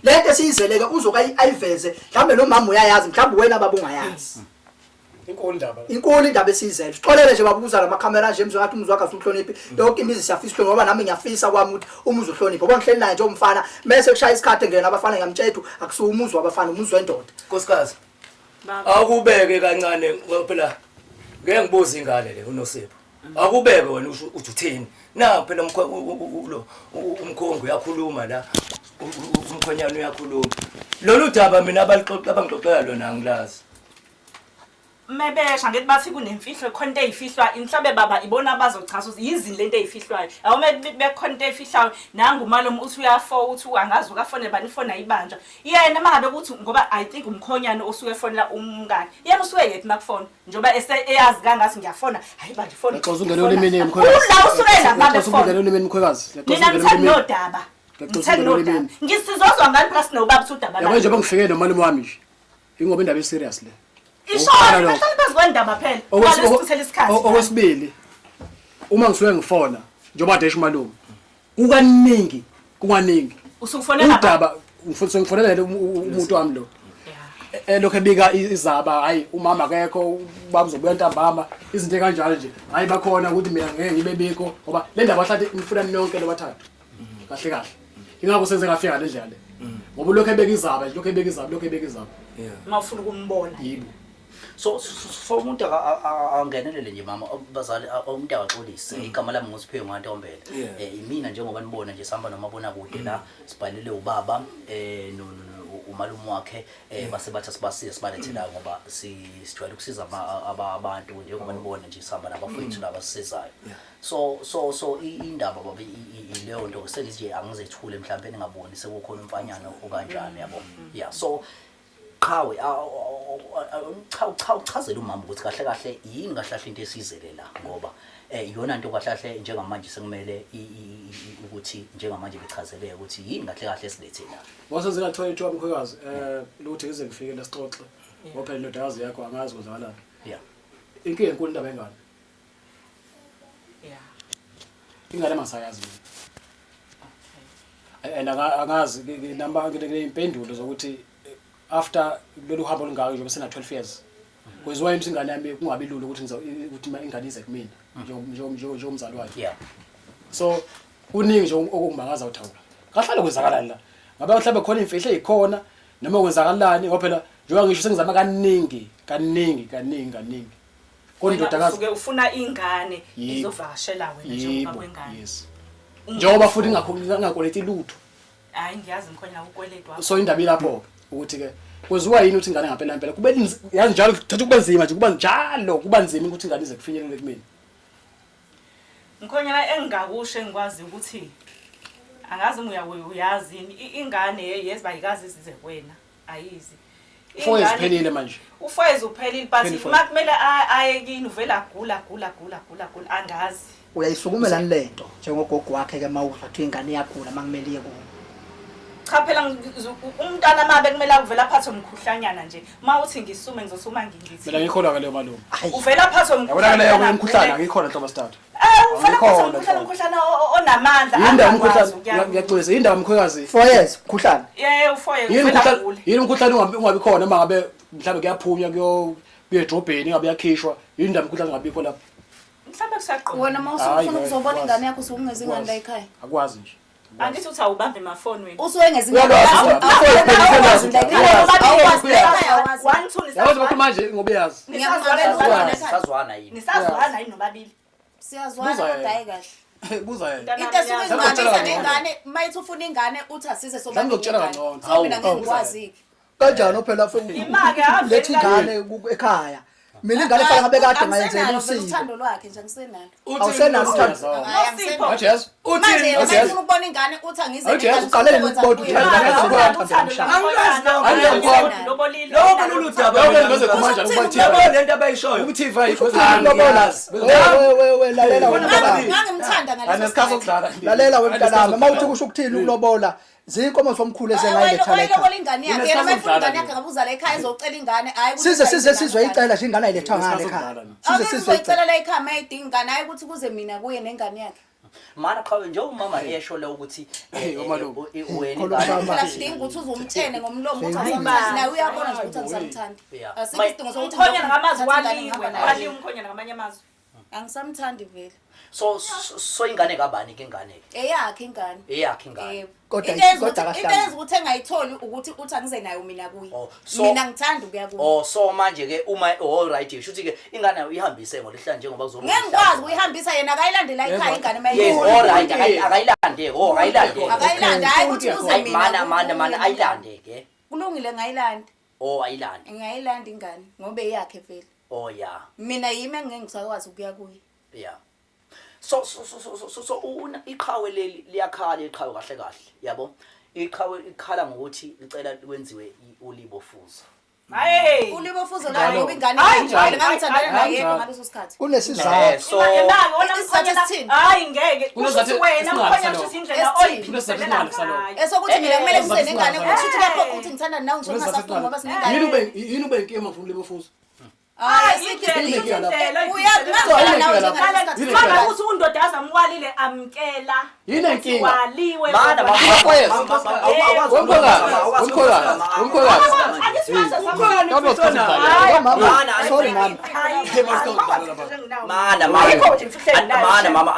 Lento esiyizeleke uzoka ayiveze mhlawumbe lo mama uyayazi mhlawumbe wena baba ungayazi. Inkulu indaba. Inkulu indaba esiyizele. Sixolele nje baba ukuza lamakhamera nje emzweni ngathi umuzi wakhe asuhloniphi. Yonke imizi siyafisa uhlonipha ngoba nami ngiyafisa kwami ukuthi umuzi uhloniphe. Ngoba ngihleli naye nje umfana mese kushaya isikhathi ngena abafana ngiyamtshela ukuthi akusiwo umuzi wabafana umuzi wendoda. Nkosikazi. Baba. Akubeke kancane ngoba phela ngeke ngibuze ingane le uNosipho. Akubeke wena usho uthi uthini. Na phela lo umkhongi uyakhuluma la. Umkhonyana uyakhuluma. Lolu daba mina abalixoxa abangixoxela lona angilazi. Mebesha ngithi bathi kunemfihlo khona into eyifihlwa inhlabe baba ibona abazochaza ukuthi yizini lento eyifihlwayo. Awume bekhona into eyifihlayo nangu umalume uthi uyafo uthi angazi ukafonela bani ifoni ayibanjwa. Yena mangabe kuthi ngoba I think umkhonyana osuke efonela umngane. Yena usuke yephi makufona njengoba ese eyazi kangathi ngiyafona hayi bandla ifoni. Ngixoxa ungene olimini mkhwekazi. Ula usuke la Ngixoxa mabefona. ungene olimini mkhwekazi. Ngixoxa Mina ungene ngithe olimini. nodaba. Ngixoxa Ngithe ungene nodaba. olimini. Ngisizozwa ngani plus nobaba uthi udaba Yabo lakhe. njengoba ngifike nomalume wami nje. Ingoba indaba e-serious le. Isho Okokuqala lokho. bahlale phezu kwendaba phela. Qala isichithele isikhathi. Okwesibili uma ngisuke ngifona njengoba kade esho umalume kukaningi kukaningi Usukufonela baba. udaba ngifuna ngifonelele umuntu wami lo elokhu ebika izaba hayi umama akekho ubaba uzobuya ntambama izinto ekanjalo nje hayi bakhona ukuthi mina ngeke ngibe bikho ngoba le ndaba hlathi nifuna nonke lobathathu kahle kahle ingakho senze ngafika le ndlela le ngoba ulokhu ebeka izaba nje lokhu ebeka izaba lokhu ebeka izaba Uma ufuna ukumbona. yebo So umuntu angenelele nje mama bazali umuntu akaxolise igama lami nguSiphiwe Ngantombela. Yeah. Imina njengoba nibona nje sihamba nomabonakude la sibhalele ubaba umalume wakhe base bathi sibasize sibalethe la ngoba sijwayele ukusiza abantu njengoba nibona nje sihamba nabafowethu laba sisizayo. So indaba baba ileyo nto sengithi nje angizethule mhlawumbe ningaboni sekukhona umfanyana okanjani yabo. Yeah so qhawe uchazele umama ukuthi kahle kahle yini kahle kahle into esizele la ngoba iyona nto kahle kahle njengamanje sekumele ukuthi njengamanje bechazeleke ukuthi yini kahle kahle esilethe la. Wasenze ngathola ithuba mkhwekazi lokuthi ngize ngifike la sixoxe ngoba phela indodakazi yakho angazi kwenzakalani. Yeah. Inkinga enkulu indaba yengane. Yeah. Ingane masayazi mina. And angazi namba ngine zokuthi after lolu hambo olungaka njengoba sena 12 years. Kwenziwa into ingane yami kungabi lula ukuthi ukuthi ingane ize kumina njengomzali wayo. Yeah. So kuningi nje okungimangaza uthawula. Kahlale kwenzakalani la? Ngabe mhlawumbe khona imfihlo ezikhona noma kwenzakalani ngoba phela njengoba ngisho sengizama kaningi kaningi kaningi kaningi. Kodwa Wena indodakazi usuke ufuna ingane Yebo. izovakashela wena njengoba Yebo, kwengane. yes. Njengoba futhi ngingakweleti lutho. Hayi ngiyazi mkhona ukweleti wakho. So indaba ilapho ukuthi ke kwenziwa yini ukuthi ingane ngampela impela kube yazi njalo kuthatha kube nzima nje kuba njalo kuba nzima ukuthi ingane ize kufinyelele kumina. Mkhonyana engingakusho engikwazi ukuthi angazi uma uyazi yini ingane yezi bayikazi izize kuwena ayizi. 4 years uphelile manje. U4 years uphelile but Uphelile four uma kumele aye kini uvela gula gula gula gula gula angazi. Uyayisukumela lento njengogogo wakhe ke mawuzwa ukuthi ingane iyagula makumele iye kuwo. Cha phela umntana mabe kumele akuvela aphathwe umkhuhlanyana nje. Uma uthi ngisume ngizosuma ngingithi. Mina ngikholwa ke leyo malume. Uvela aphathwe Yabona ke leyo umkhuhlane. umkhuhlane angikholwa nhlobo sithathu. Uvela aphathwe Angikholwa umkhuhlane nhlobo. umkhuhlane onamandla. Yini indaba angakwazi umkhuhlane? ukuya- Ngiyaxolisa yini indaba umkhwekazi? 4 years umkhuhlane. Yeah, u4 years Yini uvela umkhuhlane? agule. Yini umkhuhlane ungabi khona uma ngabe mhlawumbe kuyaphunywa kuyo edrobheni ngabe uyakhishwa yini indaba umkhuhlane ungabikho lapho? Mhlawumbe kusaqonda. Wena uma Hayi, usufuna ngeke, ukuzobona akwazi. ingane yakho usukungeza ingane la ekhaya. Akwazi nje. Angithi uthi awubambe amafoni wena. Usuke ngeza Uyalwazi ingane. udaba. Awukwazi la ekhaya. Awukwazi la ekhaya awazi. 1 2 Yazi bakhuluma manje ngoba uyazi. Ngiyakuzwa. Sazwana yini? Nisazwana yini nobabili? Siyazwana Buza kodwa yena. hayi kahle. Buza yena. Into esuke Ngizokutshela izingabisa kangcono. nengane uma ithi ufuna ingane uthi asize Mhlawumbe ngizokutshela sobabili. kangcono. So mina Hawu, ngeke ngikwazi. Kanjani phela Ima-ke, avele letha ingane ekhaya. Mina ingane efana ngabe kade ngayenzela Angisenalo vele usiko. uthando lwakhe nje angisenalo. Awusenalo uthando. Hayi, angisenalo. Ajesu. Manje yena Ajesu. ufuna ukubona ingane uthi angize Ajesu. nengane, Uqalele ukwenza ukubona kuye. uthando lwakhe. Lokho lolu daba. Lokho bese kumanje ukubathini. Yabo lento abayishoyo. Ukuthi ifa ayikho. Lobola. We we we lalela wena baba. Ngangimthanda ngaleso Anesikhathi sikhathi. sokudlala. Lalela wena mntanami, uma uthi kusho ukuthini ukulobola, zinkomo zomkhulu ezengayiletha la ekhaya. Wayilobola ingane yakhe yena mayefuna ingane yakhe ngabe uzala ekhaya ezocela ingane hayi ukuthi Size size uzala sizwe ingane. icela nje ingane ayiletha ngale ekhaya. Size sizwe icela. Awuke la ekhaya mayidinga ingane hayi ukuthi kuze mina kuye nengane yakhe. Mana qhawe nje umama esho le ukuthi Hey, umalume. wena Khuluma ingane mama. Phela sidinga ukuthi uzumtshene ngomlomo ukuthi awusamthandi naye uyabona nje ukuthi angisamthandi. Yeah. Asikho isidingo sokuthi Umkhonyana ngamazwi ngithathe ingane waliwe, ngihamba naye. waliwe umkhonyana ngamanye amazwi. Angisamthandi vele. So ingane kabani ke ingane ke? Eyakhe ingane. Eyakhe ingane. Yebo. Kodwa- Into eyenza kodwa ukuthi- akahlali. into eyenza ukuthi engayitholi ukuthi uthi angize nayo mina kuye. Oh, Mina ngithanda ukuya kuye. Oh, so manje ke uma all right shuthi ke ingane uyihambise ngolihla njengoba kuzoba Ngeke ngikwazi ukuyihambisa yena akayilandela ekhaya ingane Yes, mayifuna. all right, akayilande, oh akayilande. Akayilanda hayi ukuthi kuze Ayi, mina. mana mana kuye. mana ayilande ke. Kulungile ngayilanda. Oh ayilande. Ngayilanda ingane ngoba eyakhe vele. Oh yeah. Mina yimi engeke ngisakwazi ukuya kuye. Yeah. So so so so so so una iqhawe leli liyakhala iqhawe kahle kahle yabo. Iqhawe ikhala ngokuthi licela kwenziwe ulibofuzo. Hayi. Ulibofuzo la ngoba ingane Hayi, yakhe vele njalo. ngangithandana naye Hayi, yedwa ngaleso sikhathi. Kunesizathu. So Isizathu esithini? Hayi ngeke. Kunesizathu Kusho wena esinqala mkhonyana salokho. kusho indlela Esithini? oyiphindiselela ngayo. Esokuthi mina kumele ngize nengane Esizathu ukuthi lapho uthi ngithanda nawe ngisho ngingasafuni ngoba sinengane. Yini ube inkinga mfuna ulibofuzo? Hayi Indlela, asikho indlela Uyangizwa nawe njengaleso sikhathi. Mama ukuthi undoda azamwalile amkela. Yini inkinga? Waliwe. Mana mama. Umkhwekazi. Mama, sorry mama. Mana mama. Mana mama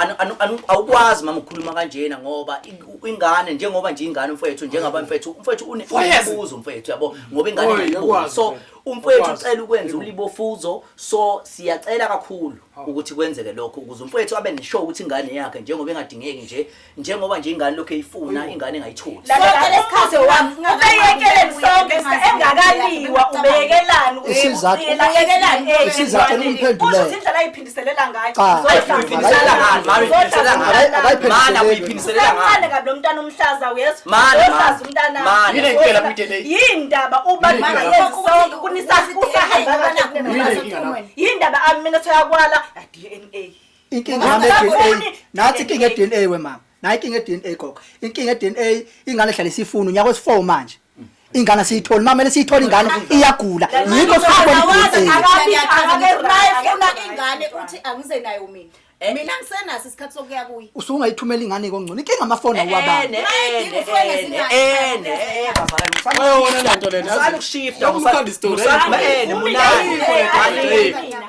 awukwazi mama ukukhuluma kanjena ngoba ingane njengoba nje ingane mfethu njengoba mfethu umfethu unebuzo mfethu yabo ngoba ingane inebuzo. So umfethu ucela ukwenza ulibofuzo, so siyacela kakhulu ukuthi kwenzeke lokho ukuze umfethu abe neshow ukuthi ingane yakhe njengoba engadingeki nje njengoba nje ingane lokho eyifuna ingane engayitholi. Sonke lesikhathi wami Ubeyekeleni sonke engakaliwa ubeyekelani Isizathu- isizathu umphendulele. Kusho indlela ayiphindiselela ngayo. Cha. Uyiphindiselela ngani? Mama uyiphindiselela ngani? Mana uyiphindiselela ngani? Usemncane kabi lo mntana umhlaza uyezwa. Mana, Uyohlaza mana, umntana. mana. Yini inkinga lapho i-DNA? Yindaba uba Yini inkinga mangayenzi lapho? sonke kunisahamba Yindaba amina thoyakwala DNA. Inkinga yami ye-DNA. Nathi inkinga ye-DNA we mama. Nayi inkinga ye-DNA gogo. Inkinga ye-DNA ingane ihlale isifuna unyaka wesi-4 manje. Ingane siyitholi, mama mele siyithole ingane iyagula. Yikho sifuna i-DNA. Mayefuna ingane uthi angize nayo mina. Mina ngisenaso isikhathi sokuya kuye. Usungayithumela ingane kongcono. Inkinga amafoni awabamba. Wena lento lena. Musani ukushifta, Ukhanda isitori. musani munani.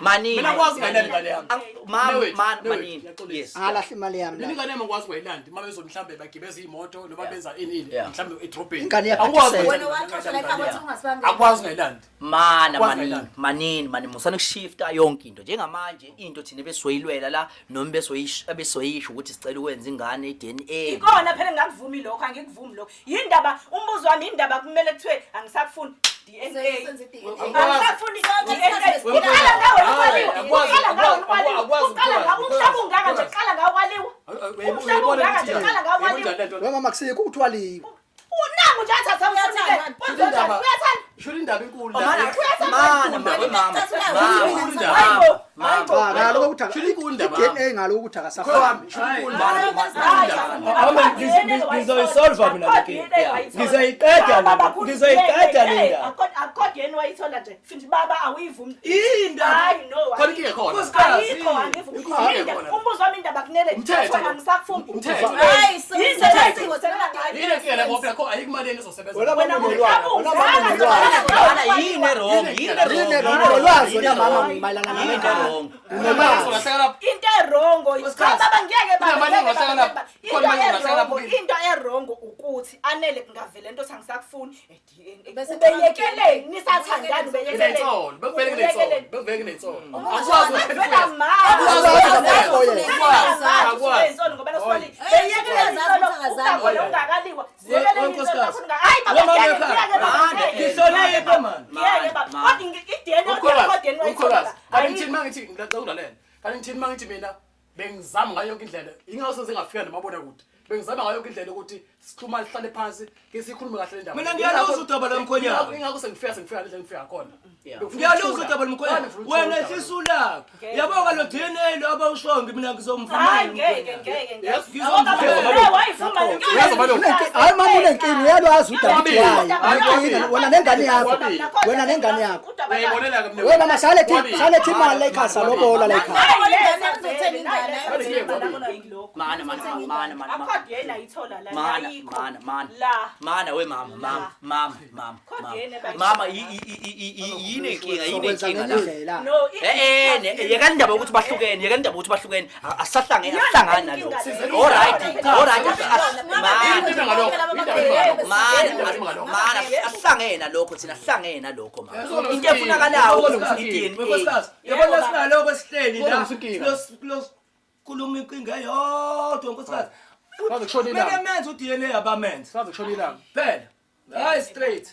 Manini. Mina ngikwazi ungayilandi ingane yami. Mama, Wait, man, wait, manini. ngiyaxolisa. Yes. Angalahla imali yami Mina la. ingane yami ngikwazi ungayilandi uma bezothi mhlambe bagibeza imoto noma benza ini ini Yeah. mhlambe edrobheni. Ingane Akukwazi iyaphathiseka. Wena waxoshwa la ekhaya wathi ungasibangeli. Akwazi ungayilandi. Mana Kwazi manini, ngayilandi. manini, manini musani ukushifta yonke into. Njengamanje into thina besoyilwela la noma besoyisho besoyisho ukuthi sicela ukwenza ingane iDNA. Ikona phela ngingakuvumi lokho, angikuvumi lokho. Yindaba umbuzo wami indaba kumele kuthiwe angisakufuni DNA. Senze i-DNA. Angisakufuni Sonke DNA. isikhathi Uqala ngawe ukwaliwa. Akwazi, Uqala ngawe akwazi, ukwaliwa. akwazi, Uqala ngawe akwazi. umhlaba ungaka nje uqala ngawe kwaliwa. Umhlaba ungaka nje uqala ngawe kwaliwa. We mama kusikho ukuthi waliwe. Unangu nje athatha umfunike. Indaba- Uyathanda. Sho indaba inkulu la. Mana, mana, mama, mama. Hayibo. Mama. Cha, ngalo ukuthi Sho inkulu indaba. i-DNA ngalo ukuthi akasafuni. Ngizoyisolva mina le nkinga. Ngizoyiqeda le nto. Ngizoyiqeda le ndaba. Akho yena wayithola nje. Futhi baba awuyivumi. Indaba. Hayi no. Khona inkinga ekhona. Ayikho angivumi. Inkinga Indaba- ekhona. Umbuzo wami indaba kunele Umthetho kuthiwe lo. angisakufuni. Umthetho. Hayi, Yindlela ayiphindiselela ngayo. Yini inkinga lapho phela kho ayikho imali ezosebenza. Wena Wena mama unolwazi. Wena mama unolwazi. Mana yini wrong? Yini Yini wrong? unolwazi wena mama mayelana Yini nalengane. wrong? Unolwazi. Ulahleka lapho. Into erongo Nkosikazi, baba ngeke baba kunemali ngeke engahlala baba, lapho. into Khona imali engahlala lapho erongo kimi. into erongo ukuthi anele kungavela into othi angisakufuni e-DNA Bese ubeyekeleni nisathandani ubeyekeleni Kunensolo, bekuvele kunensolo, bekuvele kunensolo. Akwazi Vela Akwazi. manje ngoba noswali Eh, beyekeleni akwazi insolo ukuthi ungakhona ungakaliwa ziyekeleni insolo Nkosikazi. ungakhona hayi baba Wemama ngeke ekhaya. ngeke baba ngeke. Ngihloniphe man. Ngeke baba kodwa i-DNA Umkhwekazi, kodwa umkhwekazi. Kanti ngithini mangithi ngicela ulalela. Kanti ngithini mangithi mina bengizama ngayo yonke indlela. Ingakho sengafika nomabona kude. Bengizama ngayo yonke indlela ukuthi sikhuluma sihlale phansi ke sikhulume kahle le ndaba. Mina ngiyaluzwa udaba lomkhonyana. Ingakho sengifika le ngifika khona. Ngiyaluzwa udaba lomkhonyana. Wena ehlisa ulaka. Yabo lo DNA lo abawushongo mina ngizomvumela. Hayi ngeke ngeke ngeke. Ngizomvumela. Wayivuma Hayi mama unenkinga uyalwazi udaba wayo. Unenkinga wena nengane yakho. Wena nengane yakho. Uyayibonela ke mina. We mama sale imali la ekhaya salobola la ekhaya. Mana mana mana mana. Akhodi yena ayithola la Mana ayikho. mana mana. La. Mana we mama mama mama mama. Khodi yena Mama yini inkinga yini Sokwenza inkinga la? ngendlela. No. Yekani indaba yokuthi bahlukene, yekani indaba yokuthi bahlukene. Asahlangene, asihlangani nalokho. All right, all right. Mana mana asihlangene nalokho thina, asihlangene nalokho mama. Into efunakalayo i-DNA. Nkosikazi, yabona sinaloko esihleli la. Sikhuluma inkinga eyodwa nkosikazi. Saze kushona ilanga. Kumele menze u-DNA abamenze. Saze kushona ilanga. Phela. Hayi straight.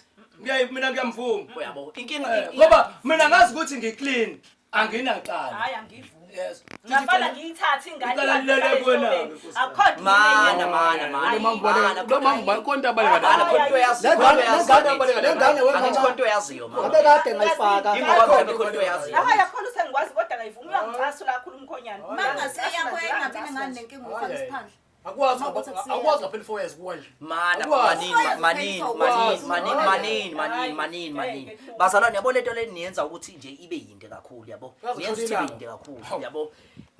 Mina ngiyamvuma. Uyabo inkinga Ngoba mina ngazi ukuthi ngiclean. Anginacala. Hayi angivumi. Yes. Ngafana ngiyithathe ingane. Ngicela lilele kuwena-ke, nkosikazi. Akhodi Mana mana mana. Lo mama lo mama konke abaleka Mana khona into oyaziyo. Lengane lengane we Angithi mama. khona into oyaziyo mama. Ngabe kade ngayifaka. Ingoba ngabe khona into oyaziyo. Hayi akhona usengikwazi kodwa ngayivuma uyangicasula kakhulu umkhonyana. Mangaseyakho engaphinde ngani nenkinga ufaka isiphandla. Akwazi akwazi ngaphela 4 years kuwa nje. Mana manini manini manini manini manini manini manini. Bazalwane yabo lento le niyenza ukuthi nje ibe yinde kakhulu yabo. Niyenza ukuthi ibe yinde kakhulu yabo.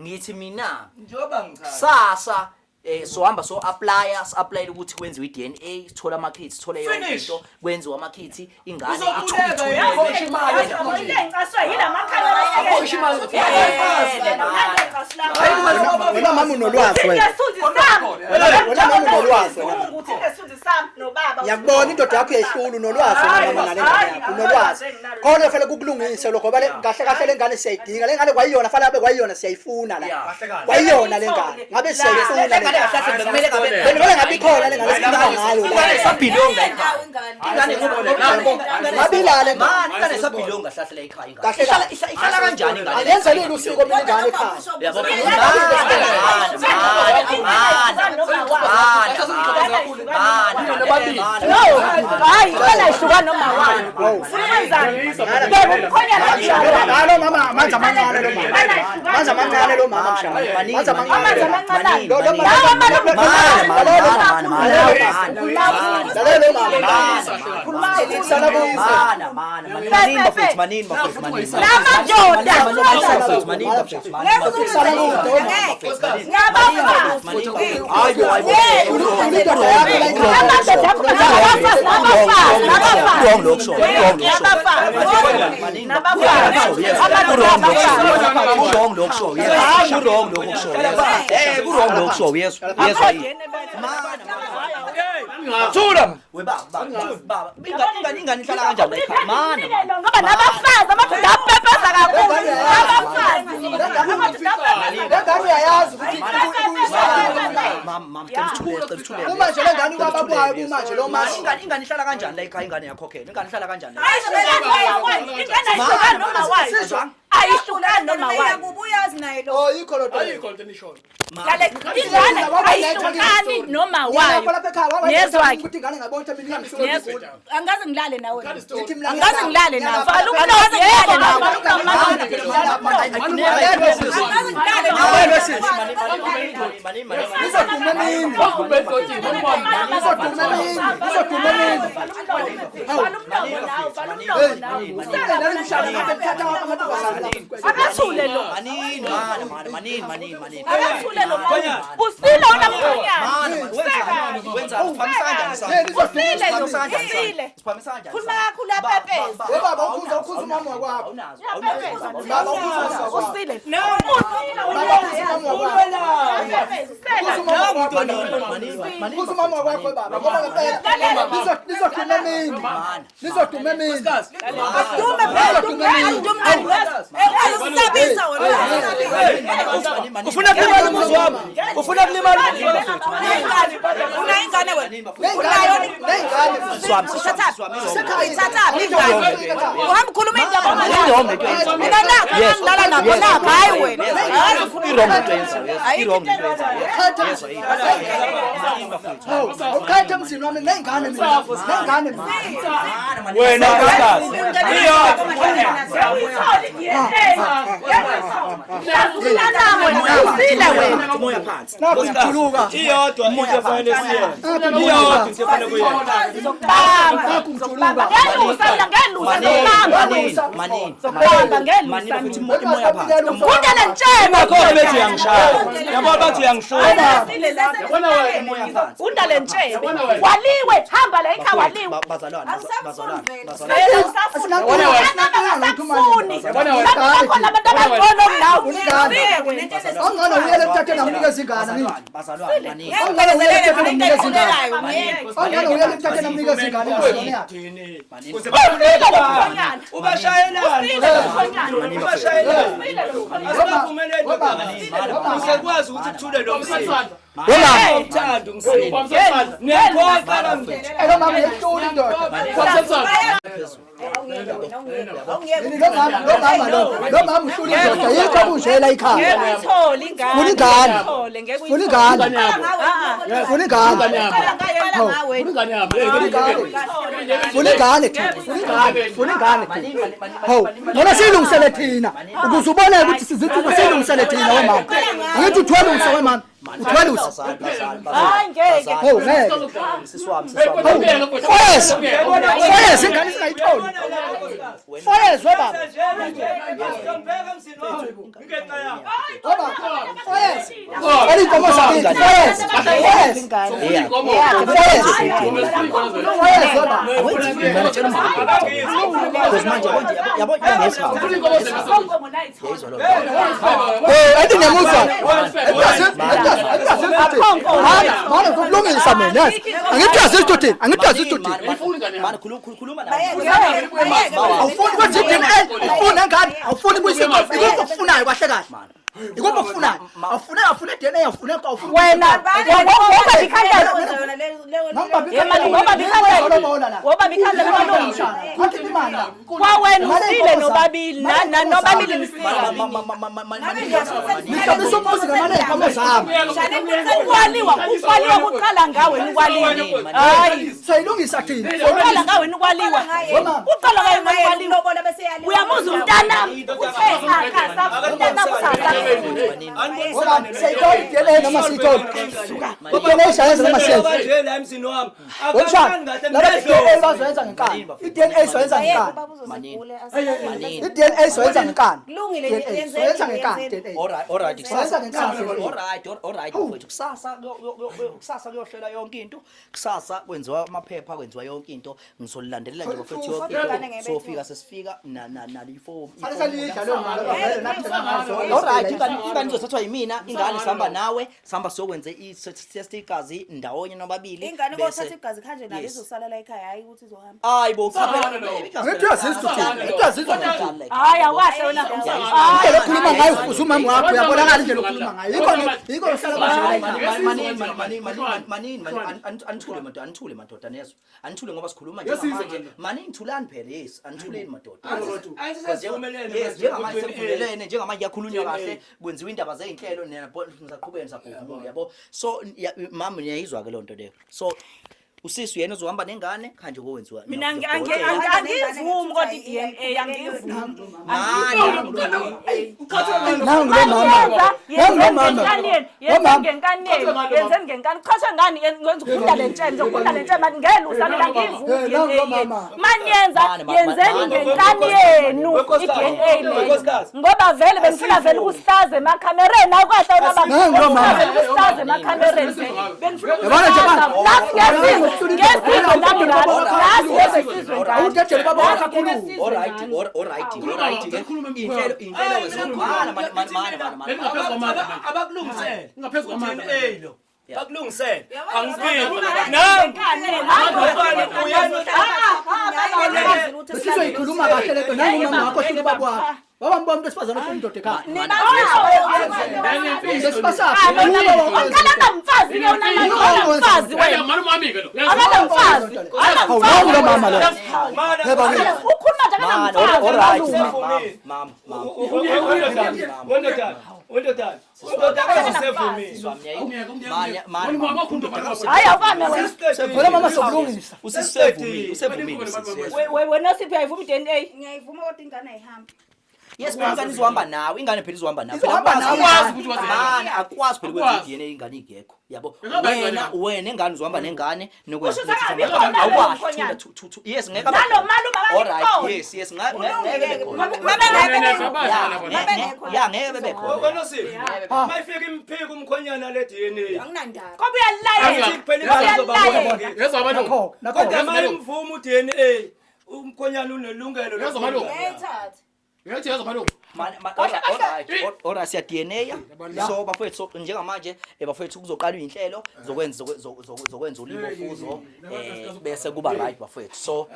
Ngithi mina Njengoba ngichaza. sasa sohamba so apply apply ukuthi kwenziwe iDNA sithola ama kits sithole yonke Finish. into kwenziwe ama kits ingane Uzokhuleka ithule. yena. Wena mama unolwazi wena. Wena mama unolwazi wena. Ngiyakubona indoda yakho uyayihlula unolwazi wena mama nale ngane yakho unolwazi. Khona fanele kukulungise lokho ngoba kahle kahle lengane siyayidinga. Lengane kwayiyona fanele abe kwayiyona siyayifuna la. Kwayiyona lengane. Ngabe siyayifuna Lengane lengane. kahle kahle bekumele ngabe Bekumele ngabe ikhona lengane esikhuluma ngayo la. Ingane isabhilonga ekhaya. Ingane Ngabe ilale ngane. Mani ingane isabhilonga hlahle la ekhaya ingane. Kahle Ihlala kahle. ihlala kanjani ingane? Ayenze leli usiko mina ingane ekhaya. Yabo. No, hayi ingane ayihlukani noma wayo. Ufuna ukwenzani? Bheka umkhonyana kanjalo. Halo mama, amanzi amancane lo mama. Amanzi amancane lo mama mshana. Amanzi Amanzi amancane. amancane. Lo mama. Lo mama. Sana buyise. Indoda yakho la Thula. Ngoba nabafazi amadoda apepeza kakhulu. Abafazi. Lengane uyayazi ukuthi uma nje lengane kwababwayo kuma nje lo mama. Ingane ihlala kanjani la ekhaya ingane yakho khena ingane ihlala kanjani la Ingane ayihlukani noma wayo. Ayihlukani noma wayo. Uyazi naye lo. Oh yikho lo Ayikho lento enishoyo. Lale ingane ayihlukani noma wayo. Lapha lapha ekhaya Ngezwa ke. ukuthi ingane ngabona ukuthi mina ngisuke Angikaze ngilale nawe. Ngithi mina Angikaze ngilale nawe. Vala umlomo yebo vala Angikaze ngilale nawe. Nizoduma emini. Nizoduma emini. Nizoduma emini. Vala umlomo nawe, vala umlomo nawe. Nale mshana ngabe kuthatha amantombazane la. Akathule lo. Manini mana mana manini manini manini. Akathule lo mama. Usile wena mkhonyana. Usile lo, usile. Khuluma kakhulu apepeza. We baba ukhuza ukhuza umama wakwakho. Baba ukhuza umama wakwakho. Usile. Baba ukhuza umama wakwakho. Ukhuza umama wakwakho. Ukhuza umama wakwakho baba ngoba ngempela nizoduma emini. Nizoduma emini. Dume phela, dume, dume. Uyasabisa wena. Ufuna kulimala umuzi wami. Ufuna kulimala umuzi wami. Una ingane wena. Unayo nengane. Uthathaphi ingane? Uhamba ukhuluma indaba ongayazi. Mina nakho ngilala nakho nakho hayi wena. I-wrong into yenziwe. I-wrong into yenziwe. Ukhethe emzini wami nengane mina. Nengane mina. Wena nkosikazi. Usile wena. Moya phansi. Nakho ngijuluka. Iyodwa into efanele siyenze. Iyodwa into efanele kuyenza. Nakho ngijuluka. Ngelusa mina ngelusa ngizobamba. Manini. Ngizobamba ngelusa Manini futhi mina. imoya phansi. Kunde lentshebe. Nakhona bethi uyangishaya. Yabo bathi uyangihlula. Unda lentshebe. Waliwe hamba la ekhaya waliwe. Bazalwane, bazalwane, bazalwane. Vele usafuna. Asifuni. Bakhona abantu abangcono kunawe. Usile wena. Ongcono uyele emthatheni amnikeze ingane ngithi. Bazalwane, manini. Ongcono uyele emthatheni amnikeze ingane. Ongcono uyele emthatheni amnikeze ingane ingane yakhe. Kuze bafuneka. Ubashayelani. Ubashayelani. Asibavumeleni ndoda. Usekwazi ukuthi kuthule lo msindo. Wemama. Uthanda umsindo. Niyaphoqa la mfethu. Elo mama yehlula indoda. Yini lo mama lo mama lo lo mama uhlula indoda yikho kunjela ikhaya. Ngeke uyithole ingane. Funa ingane. Uyithole, ngeke Funa ingane. Funa ingane. Funa ingane thina. Funa ingane. Funa ingane thina. Hawu, ngona siyilungisele thina. Ukuze ubone ukuthi sizithuba siyilungisele thina wemama. Angithi uthwele usa wemama. Uthwele usa. Hayi ngeke. Hawu ngeke. Sisi wami, sisi wami. Hawu. Foyes. Foyes ingane singayitholi. Foyes webaba. Webaba. Foyes. Eli inkomo zakithi. Foyes. Foyes. Foyes. Foyes webaba. Mina tshela umama. Because manje yabo yabo yayizwa lo. Eh, athi ngiyamuzwa. Mana uzokulungisa mina yazi. Angithi yazi isithuthini, angithi yazi isithuthini. Mani khuluma khuluma nawe. Awufuni kwenza i-DNA, awufuni ngane, awufuni kuyisa ikuphi okufunayo kahle kahle. Ikuphi okufunayo? Awufuna awufuna i-DNA, awufuna awufuna. Wena woba bikhandela. Woba bikhandela. Woba bikhandela malume. Khokha imali. Kwawena usile nobabili na nobabili nisile. Ngihlobisa umuzi ngamali ey'nkomo zami. Ukwaliwa, ukwaliwa kuqala ngawe ukwaliwa. Hayi. Sayilungisa thina. Uqala ngawe ukwaliwa. Uqala ngawe ukwaliwa. Uyamuzwa umntanami. Uthe akasa umntanami usasa. Ngoba siyayithola i-DNA noma siyithola. I-DNA siyayenza noma siyenza. Kanje la emzini wami. Wemshana, laba i-DNA bazoyenza ngenkani. I-DNA soyenza ngenkani. I-DNA soyenza ngenkani. Kulungile, DNA yenzeni, soyenza ngenkani yenzeni. i-DNA. Alright, alright. Soyenza Kusasa ngenkani. alright, alright mfowethu. Kusasa kusasa kuyohlela yonke into. Kusasa kwenziwa amaphepha, kwenziwa yonke into. Ngizolilandelela nje bafethu yonke into. Sofika sesifika na na na iform. Sale salidla leyo mali vele nathi nazo. Alright, ingane ingane izothathwa yimina, ingane sihamba nawe, sihamba siyokwenza i-test igazi ndawonye nobabili. Ingane bese- kothatha igazi khanje nayo Yes. izosala la ekhaya hayi ukuthi izohamba. Hayi bo, cha phela. Angithi uyazizwa uthini? Angithi uyazizwa uthini? Hayi awashe wena. Indlela okhuluma ngayo ufuze umama wakho uyabonakala indlela okhuluma ngayo. Yikho yikho uhlala kanje. Manini manini manini anithule madoda, anithule madoda nezwe. Anithule ngoba sikhuluma njengamanje. Manini thulani phela, yes, anithuleni madoda. Yes, njengamanje sekuvumelene, njengamanje kuyakhulunywa kahle, kwenziwa indaba zey'nhlelo nina nisaqhubeka nisabhuvumula yabo. So mama niyayizwa ke lonto leyo. So usisi uyena ozohamba nengane kanje kokwenziwa. Mina angivumi kodwa i-DNA angivumi. Nangu lo mama. Nangu lo mama. Yenza ngenkani yenu, yenza ngenkani. Qhasha ngani ngenza ukufunda lentshebe, ngizokufunda lentshebe mani ngelusa mina angivumi Eh, nangu lo i-DNA. mama. Maniyenza yenzeni ngenkani yenu i-DNA leyo. Ngoba vele benifuna vele ukusihlaza emakhamereni awukahle wena baba. Nangu lo mama. Benifuna vele ukusihlaza emakhamereni vele. Benifuna Yabona nje ukusihlaza. manje. Nasi ngesizwe, ngesizwe nami nasi. Nasi ngesizwe ngani. Awudedele baba wakho akhulume. Alright, alright, alright. Inhlelo inhlelo wezomana mana mana mana. Abakulungisele. Ngaphezu kwamandla. DNA lo. Bakulungisele. Angifiki. Nangu. Besizoyikhuluma kahle lento nangu umama wakho hlula ubaba wakho. Baba mbona umuntu wesifazane ofuna indoda ekhaya. Mfazi ke unamfazi wena. Malume wami ke lo. Akanamfazi. Hawu lo mama lo. Yebo ke. Ukhuluma nje akanamfazi. Mama, mama. Wendodana, wendodana, wendodana usevumile. Hayi awubame wena. Vele mama sokulungisa. Usisevumile, usevumile usisi. Wena Sipho uyayivuma i-DNA? Ngiyayivuma kodwa ingane ayihambi. Yes, phela ingane izohamba nawe, ingane phela izohamba nawe. Izohamba nawe. Akwazi ukuthi waze. Mani akwazi phela ukwenza Akwazi. i-DNA ingane ingekho. Yabo. Ingaba ingane Wena yakho. wena ingane uzohamba nengane nokwenza Kusho ukuthi ukuthi akabi khona awukwazi. mkhonyana. Yes, ngeke abe Nalo khona. malume akabi Alright, khona. yes, yes, ngeke bebe khona. Ya, ngeke bebe khona. Wena mayifika imphiko umkhonyana le DNA. Anginandaba. Ngoba uyalayela. Athi kuphela ingane izoba Uyalayela. Yezwa malume. Nakho, nakho. Kodwa mayimvuma uDNA umkhonyana unelungelo Yezwa malume. Ngiyayithatha. Uyathi yezwa malume. Alright, siya DNA. So bafowethu, so njengamanje bafowethu kuzoqala inhlelo zokwenza zokwenza ulibo fuzo bese kuba right bafowethu. So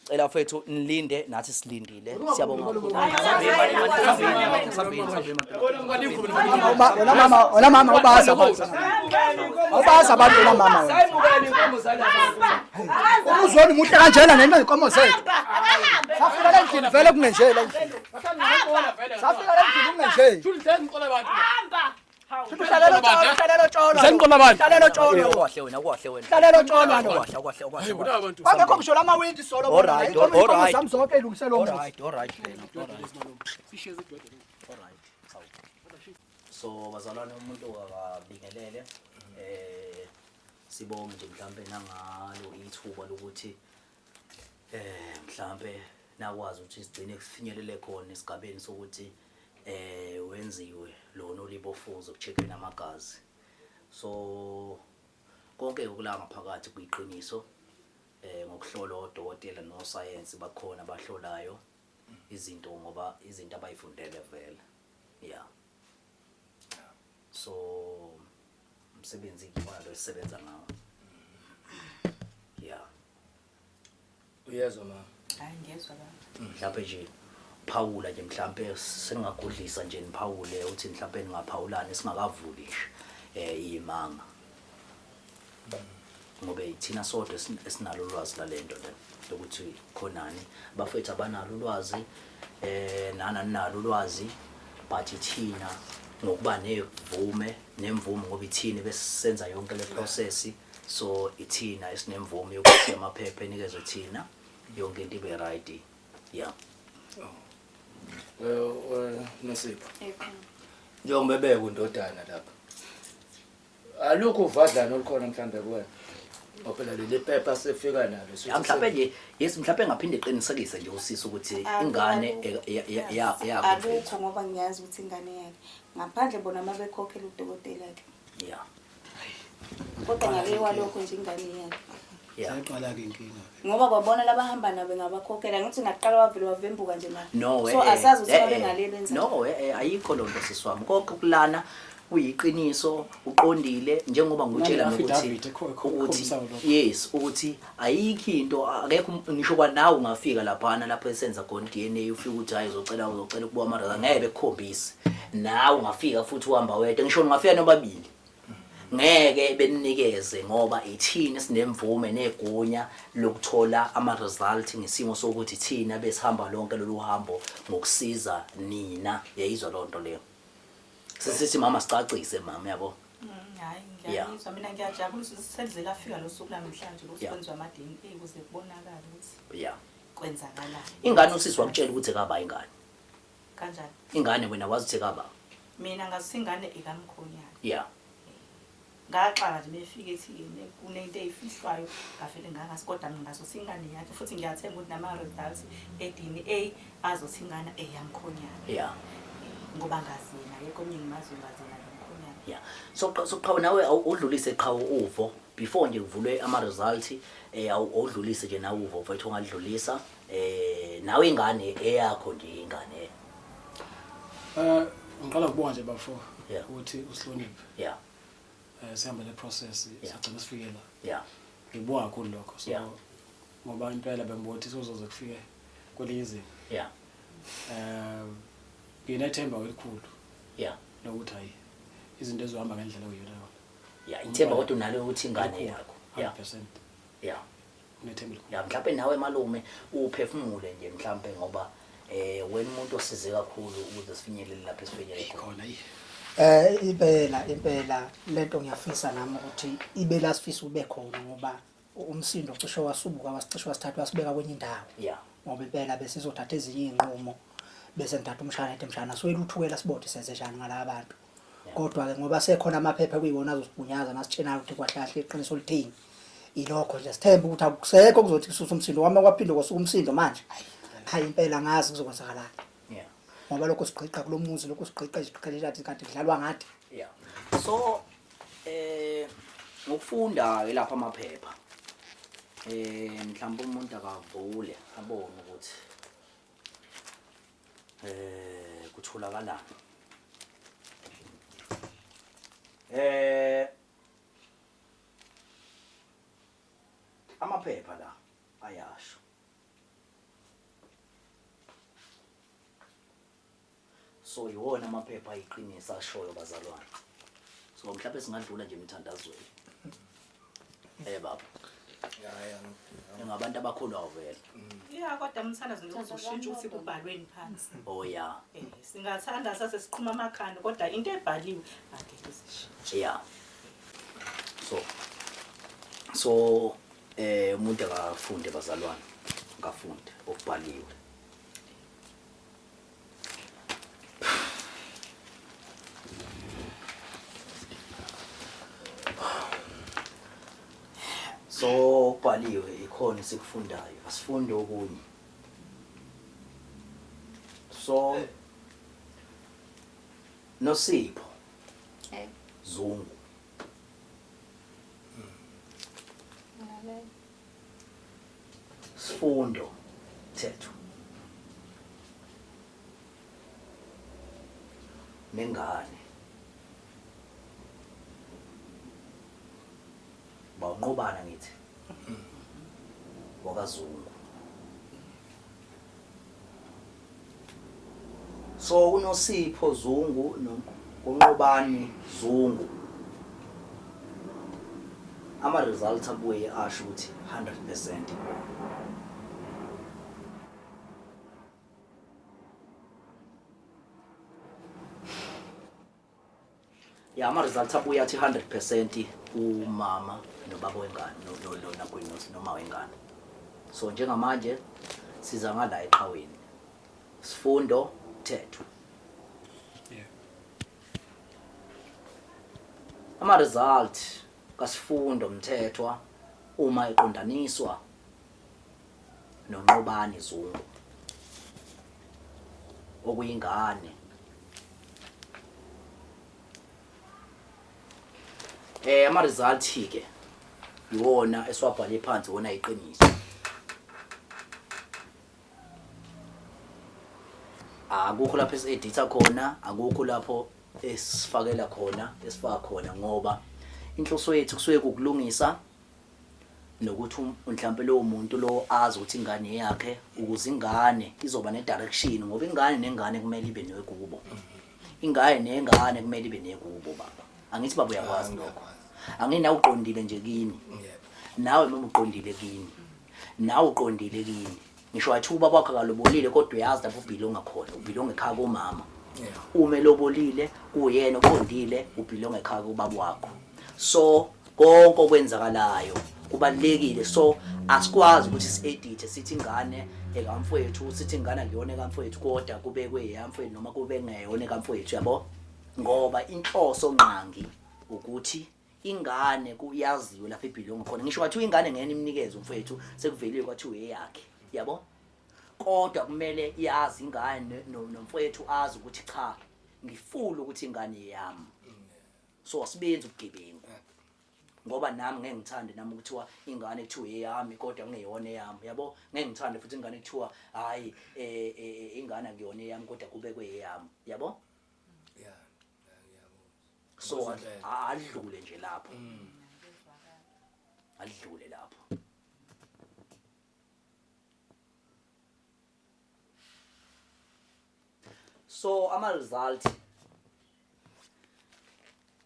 cela bafowethu nilinde nathi silindile. Siyabonga kakhulu. Wena mama, wena mama ubaza abantu. Awubazi abantu wena mama wena. Sayimukela inkomo zalapha. Umuzweni muhle kanjena nento inkomo zethu. Akahambe. Safika la endlini vele kungenje la endlini. Safika la endlini kungenje. Hamba. Uhlalelo tsholo, uhlalelo tsholo. Sengiqola abantu. Uhlalelo tsholo. Kahle wena, kahle wena. Uhlalelo tsholo lo. Kahle, kahle, kahle. Kwangekho ngisho lamawindi solo. Alright, Inkomo alright. zami zonke ilungiselwe umuzi. Alright, alright wena. Alright. So bazalwane umuntu akabingelele sibonge nje mhlambe nangalo ithuba lokuthi mhlambe nakwazi ukuthi sigcine kufinyelele khona esigabeni sokuthi wenziwe lona olibofuzo kucheckwe namagazi. So konke okula ngaphakathi kuyiqiniso ngokuhlolwa odokotela nosayensi bakhona abahlolayo izinto ngoba izinto abayifundele vele. Yeah. So umsebenzi ngibona lo esisebenza ngawo. Yeah. Uyezwa mama. Hayi ngiyezwa baba. Mhlawumbe nje phawula nje mhlawumbe sengagudlisa nje niphawule uthi mhlawumbe ningaphawulani singakavuli nje imanga. Ngoba ithina sodwa esinalo ulwazi lalento le lokuthi khonani abafethu abanalo ulwazi nana ninalo ulwazi but ithina ngokuba nevume nemvume ngoba ithina besisenza yonke le process, so ithina esinemvume yokuthi amaphepha enikezwe thina yonke into ibe right. Yeah. Nosipho. Njengoba bebeka undodana lapha. Alukho uvadlana olukhona mhlambe kuwena. Ngoba phela leli phepha sefika nalo. Ya mhlawumbe nje yes mhlawumbe ngaphinde eqinisekise nje usisi ukuthi ingane yakho. Alukho ngoba ngiyazi ukuthi ingane yakhe. Ngaphandle bona mabekhokhela udokotela ke. Yeah. Kodwa ngale walokho nje ingane yakhe. Yeah. Sayaqala ke inkinga. Ngoba kwabona labahamba nabo ngabakhokhela ngithi ngaqala wavele wavembuka nje na. No, So asazi ukuthi babengaleli enza. No, ayikho lonto siswami. Konke kulana kuyiqiniso uqondile njengoba ngikutshela Nale nokuthi affidavit ukuthi ekhombisayo lokho. yes ukuthi ayikho into akekho ngisho kwanawe ungafika laphana lapho esenza khona DNA ufike ukuthi hayi uzocela ukubuka ama ngeke bekukhombise. Nawe ungafika futhi uhamba wedwa ngisho ungafika nobabili. Ngeke beninikeze ngoba ithina sinemvume negunya lokuthola ama result ngesimo sokuthi thina besihamba lonke lolu hambo ngokusiza nina. Yayizwa lonto leyo. Sisithi mama sicacise mama yabo. Hayi Yeah. ngiyayizwa mina ngiyajabula ukuthi selize lafika lo suku namhlanje Yeah. kwenziwa ama DNA ukuze kubonakale ukuthi Yeah. kwenzakalani. Ingane usisi wakutshela ukuthi ekaba ingane. Kanjani? Ingane wena wazi ukuthi ekaba. Mina ngazi ingane ekamkhonyana. Yeah. Ngaxaka nje befike ethi kunento eyifihlwayo ngavele ngangazi kodwa mina ngaso singane yakhe futhi ngiyathemba ukuthi nama results e DNA azothi ingane eyamkhonyana. Yeah. Ngoba ngazi yena akekho omunye ngimaziyo ngazi yena lomkhonyana. Yeah. So qhawe nawe udlulise qhawe uvo before nje kuvulwe ama results awudlulise nje nawe uvo mfethu ongadlulisa nawe ingane eyakho nje ingane. Ngiqala ukubonga nje bafo Yeah. ukuthi usihloniphe. Yeah. Sihamba le process Yeah. sagcina sifike la. Yeah. Ngibonga kakhulu lokho. So Yeah. ngoba impela bengibothi sozoze kufike kwelinye izinga. Yeah. Eh nginethemba elikhulu. Yeah. Lokuthi hayi izinto ezohamba ngendlela okuyiyona yona. Yeah, ithemba kodwa unalo ukuthi ingane yakho. Yeah. 100%. Yeah. Nginethemba elikhulu. Yeah, mhlawumbe nawe malume uphefumule nje mhlawumbe ngoba eh wena umuntu osize kakhulu ukuze sifinyelele lapho esifinyelele khona. Eh impela impela lento ngiyafisa nami ukuthi ibe la sifisa ube khona ngoba umsindo cishe wasubuka wasicishe wasithatha wasibeka kwenye indawo. Yeah. Ngoba impela besizothatha ezinye izinqumo bese ngithatha umshana ethi mshana soyela uthukela sibode senze njani ngalaba bantu. Kodwa ke ngoba sekhona amaphepha kuyiwona azosigunyaza nasitshenayo ukuthi kwahlahle iqiniso lithini. Ilokho nje sithembe ukuthi akusekho kuzothi kususa umsindo wami kwaphinde kwasuka umsindo manje. Hayi impela ngazi kuzokwenzakalani. Yeah. Ngoba lokho sigqiqa kulomuzi lokho sigqiqa iziqhelele athi kanti kudlalwa ngathi. Yeah. So ngokufunda ke lapha amaphepha mhlawumbe umuntu akavule abone ukuthi kutholakalani. Amaphepha la ayasho. So iwona amaphepha ayiqinisa ashoyo bazalwane. So mhlawumbe singadlula nje emthandazweni. Baba. Ngabantu abakholwa vele. Yeah, kodwa umthandazo nje uzoshintsha ukuthi kubhalweni phansi. Oh yeah. Singathanda sase siqhuma amakhanda kodwa into ebhaliwe angeke isishintshe. Yeah. So umuntu akafunde bazalwane, akafunde okubhaliwe. So okubhaliwe ikhona esikufundayo, asifunde okunye. So Nosipho Zungu Sifundo Thethu nengane bawunqobana ngithi wakaZungu. So uNosipho Zungu noNqobani Zungu ama results abuye asho ukuthi 100% ibona. Ya ama results abuye athi 100% umama nobaba wengane noma wengane. So njengamanje siza ngala eqhaweni. Sifundo Thethu. Yeah. Ama result kaSifundo Mthethwa uma eqondaniswa noNqobani Zungu okuyingane ama result ke iwona esiwabhale phansi wona iqiniso. Akukho lapho esi-editha khona, akukho lapho esifakela khona, esifaka khona ngoba inhloso yethu kusuke kukulungisa nokuthi mhlambe lowo muntu lo azi ukuthi ingane yakhe ukuze ingane izoba ne direction ngoba ingane nengane kumele ibe nekubo. Ingane nengane kumele ibe nekubo baba. Angithi baba uyakwazi lokho. Anginawe uqondile nje kini. Nawe mama uqondile kini. Nawe uqondile kini. Ngisho wathi ubaba wakho akalobolile kodwa uyazi lapho ubhilonga khona, ubhilonga ekhaya komama. Uma elobolile kuyena oqondile ubhilonga ekhaya kubaba wakho. So konke okwenzakalayo kubalekile. So asikwazi ukuthi si-edit sithi ingane ekamfowethu, sithi ingane akuyona ekamfowethu kodwa kubekwe eyamfowethu noma kube ngeyona ekamfowethu, yabo? Ngoba inhloso ngqangi ukuthi ingane kuyaziwe lapho ibhilonga khona. Ngisho kwathiwa ingane ngene imnikeze umfowethu sekuveliwe kwathiwa eyakhe, yabo? Kodwa kumele yazi ingane nomfowethu azi ukuthi cha ngifuna ukuthi ingane yami. So asibenzi ubugebengu. Ngoba nami ngeke ngithande nami ukuthiwa ingane kuthiwa eyami kodwa kungeyona eyami, yabo? Ngeke ngithande futhi ingane kuthiwa hayi ingane akuyona eyami kodwa kubekwe eyami, yabo? Yeah. So adlule nje lapho. Adlule lapho. So ama result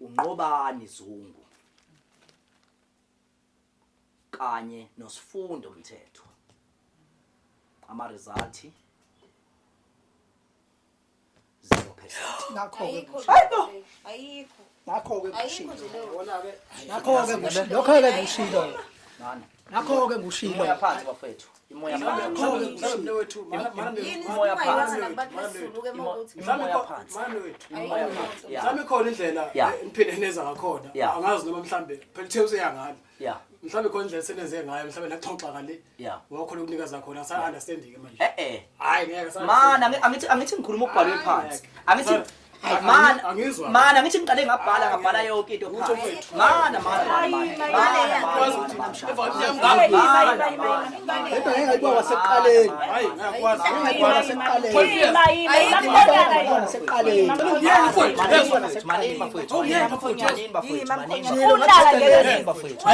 uNqobani Zungu kanye noSifundo Mthetho. Ama result 0%. Nakho-ke Ayikho. Hayibo! Ayikho. Nakho-ke Ayikho ngikushilo. nje leyo. Nakho-ke ngikushilo. Lokho-ke ngikushilo. Nana. Nakho-ke ngikushilo. Imoya phansi bafethu. Imoya phansi. Yini Umoya phansi. isikhuluma nakubantu besiZulu-ke uma ukuthi Imoya phansi. Imoya phansi. Yeah. Mhlawumbe ikhona indlela Yeah. niphinde neza ngakhona. Yeah. Angazi noma mhlambe phela uthe useyangani. Yeah. Mhlambe ikhona indlela senenze ngayo mhlambe naxoxa ngale. Yeah. Wakhona ukunikeza khona sa understanding ke manje. Eh eh. Hayi ngeke sa. Mana angithi ngikhuluma okubhalwe phansi. Angithi Hayi, mana angizwa. mana angithi ngiqale ngabhala ngabhala yonke into phansi. Mana mana mana. Lento ngeke ngayibuka kwasekuqaleni. Hayi ngiyakwazi. Ngeke kwasekuqaleni. Kwasekuqaleni. Manini bafethu. Manini bafethu. Manini bafethu. Manini Ulala ngeke bafethu.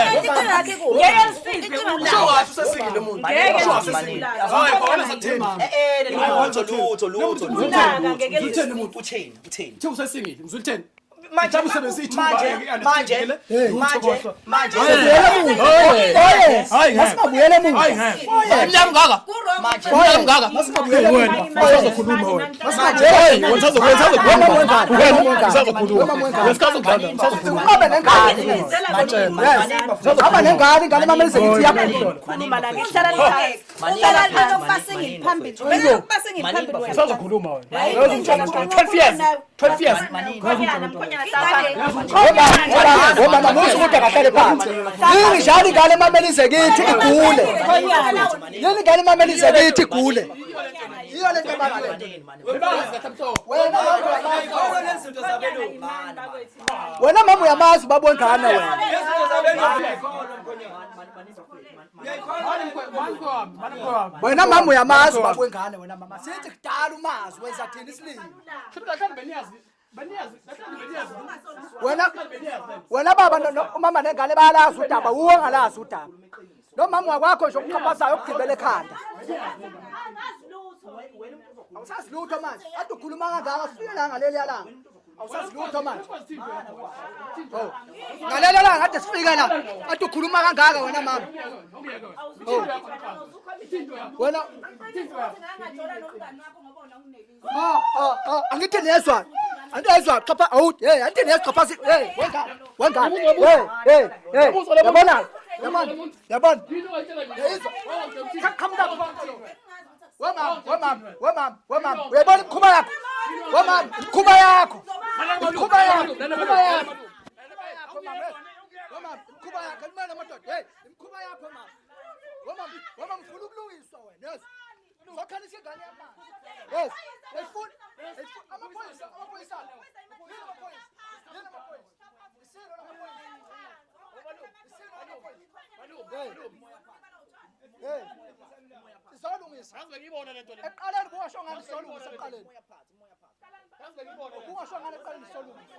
ngeke lisizwe Usho kahle usesikile umuntu. Ngeke Usho kahle usesikile. Hayi khona satheni. Eh eh lutho lutho lutho Ulaka ngeke lutho. Utheni umuntu? Utheni utheni. Uthe usesikile. Ngizulitheni. Manje Mhlawumbe usebenzisa ithuba, manje i-understand manje le. manje manje Sibuyele emuva. Oye. Hayi ngeke. Masingabuyele emuva. Hayi ngeke. Oye. Mnyama ngaka. manje Oye. Mngaka. Masingabuyele emuva. Wena usazokhuluma wena. Hayi wena usazokhuluma. Wena usazokhuluma. Wena usazokhuluma. Usazokhuluma. Unqabe nengane. Manini Hamba nengane ingane imamelise ngithi iyaphila. Khuluma la ngihlala phansi. Uhlala lokuba sengiphambili. Kumele ukuba sengiphambili wena. Usazokhuluma wena. 12 years. 12 years. Mkhonyana mkhonyana hlala Ngoba namusa ukuthi akahlale phansi. Yini njalo ingane imamelise kithi igule. Yini ingane imamelise kithi igule. Yiyo lento ebalulekile. Wena mama uyamazi. Wena mama uyamazi ubaba wengane wena. Wena mama uyamazi ubaba wengane wena mama. Sithi kudala umazi wenza thina isilima. Wena wena baba umama nengane bayalazi udaba, uwe ongalazi udaba. Lo mama wakwakho nje okuxhaphazayo okugibela ekhanda. Awusazi lutho manje. Ade ukhuluma kangaka sifike la ngaleli langa. Awusazi lutho manje. Oh. Ngaleli langa kade sifike la. Ade ukhuluma kangaka wena mama. Oh. Wena angithi niyezwa. Angithi xhapha awu hey angithi niyezwa xhaphaza hey wengane wengane hey hey hey yabona yabona yabona yayizwa qhamuka wemama wemama wemama wemama uyayibona imikhuba yakho wemama imikhuba yakho imikhuba yakho imikhuba yakho wemama imikhuba yakho limele amadoda hey imikhuba yakho mama wemama wemama ufuna ukulungiswa wena yes Sokhalisa ingane yami. Yes. Ayifuni. Amaphoyisa, amaphoyisa. Yini amaphoyisa? Isilo lamaphoyisa. Isilo lamaphoyisa. Hey. Sizolungisa. Ekuqaleni bungasho ngani sizolungisa ekuqaleni. Bungasho ngani ekuqaleni sizolungisa.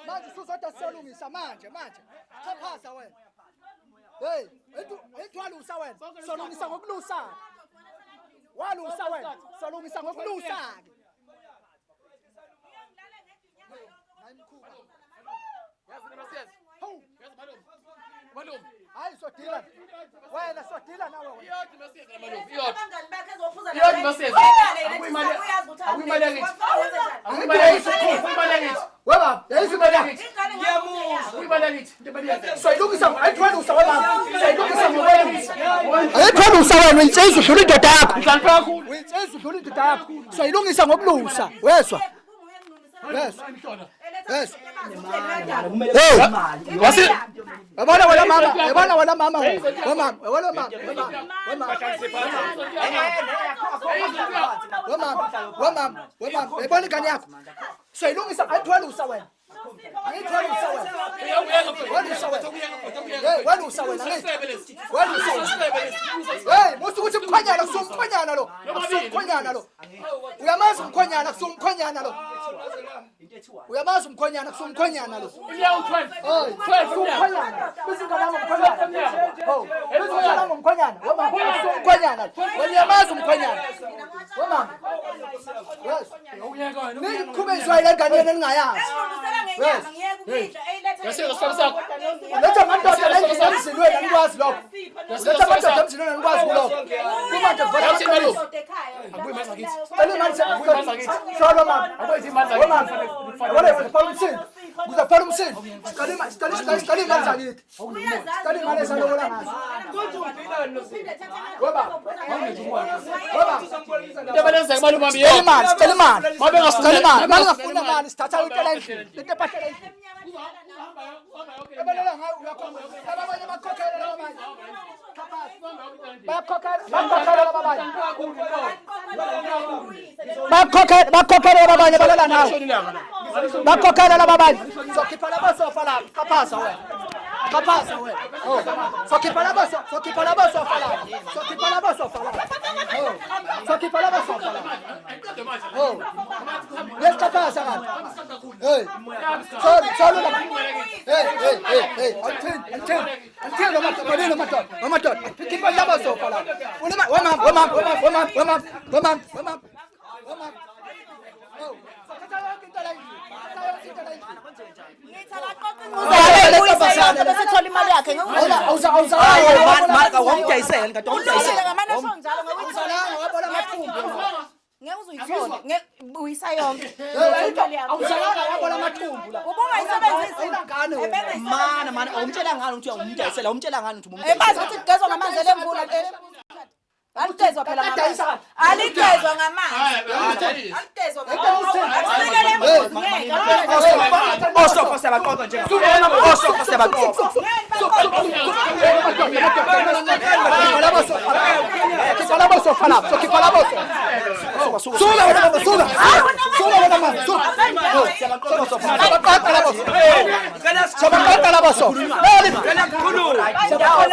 Manje usuzodwa sizolungisa manje manje. Xhaphaza wena. Hey, ethwalusa wena. Solungisa ngokulusa. Walusa wena. Solungisa ngokulusa ke. Hayi sodila. Wena sodila nawe wena. Weba, Soyilungisa ayithwalusa wena. Soyilungisa ngokwelusa. Ayithwalusa wena uyinsizwa udlula indoda yakho. Uyinsizwa udlula indoda yakho. Soyilungisa ngokulusa. Wezwa. Wezwa. Wezwa. Hey, Wasi yabona wena mama, yabona wena mama, wena mama, wena mama, wena mama. Wena mama, wena mama, wena mama, yabona ingane yakho. Soyilungisa ayithwalusa wena. Angithwalusa wena. Walusa wena. Hey, walusa wena angithi. Walusa wena. Hey, musu ukuthi umkhwenyana kusumkhwenyana lo. Kusumkhwenyana lo. Uyamazi umkhwenyana kusumkhwenyana lo. Uyamazi umkhwenyana kusumkhwenyana lo. Hey, kusumkhwenyana. Bizingane ngomkhwenyana. Oh, bizingane ngomkhwenyana. Wema, kusumkhwenyana. Wena uyamazi umkhwenyana. Wema. Yes. Niqhubezwa ile ngane yenu eningayazi. Letha amadoda la endlini emzini wenu anikwazi lokho. Letha amadoda emzini wenu anikwazi kulokho. Kuma nje vele amaqiniso. Cela imali Sholo mama. Mama. Yabona kuphela umsindo. Kuzophela umsindo. Sicela imali, sicela sicela sicela imali zakithi. Sicela imali esalobola ngazo. Weba. Weba. Into abalenza kumalume wami Sicela imali, sicela imali. Mabe Sicela imali. Mangafuna imali sithatha into endlini. Lento epahlela endlini. Ebalala ngayo uyakhomba. Laba abanye bakhokhela laba abanye. Bakhokhela, bakhokhela laba abanye. Bakhokhela, bakhokhela laba abanye balala nawe. Bakhokhela laba abanye. Sokhipha laba sofa lapha. Qaphaza wena. Qaphaza wena. Oh. Sokhipha laba sofa, sokhipha laba sofa lapha. Sokhipha laba sofa lapha. Oh. Sokhipha laba sofa lapha. Oh. Lesiqaphaza kanti. Hey. Sorry, sorry lapha. Hey, hey, hey, hey. Angithini, angithini. Angithini madoda, madoda, madoda. Khipha laba sofa lapha. Wema, wema, wema, wema, wema, wema, wema. Wema. Oh. Sothatha yonke into la endlini. Sothatha yonke into la endlini. Bese thola imali yakhe. Wamdayisela kanti wamdayisela. Ngamane asho njalo ngeke Awuzalanga wabona amathumbu. Ngeke uze uyithole. Buyisa yonke. Awuzalanga wabona amathumbu la. Ubungayisebenzisi. Awunangane wena. Mana mana awumtshela ngani ukuthi umdayisela awumtshela ngani ukuthi Ebazi ukuthi kugezwa ngamanzi elemvula. Aligezwa phela ngamanzi. Aligezwa ngamanzi. Aligezwa ngamanzi. Akusike lembuzi ngeke. Osofa siyabaqoqa nje. Osofa siyabaqoqa. Khipha labo sofa lapha. Sokhipha labo sofa. Suka wena baba, suka. Suka wena mama, suka. Siyabaqoqa labo sofa. Siyabaqoqa labo sofa. Siyabaqoqa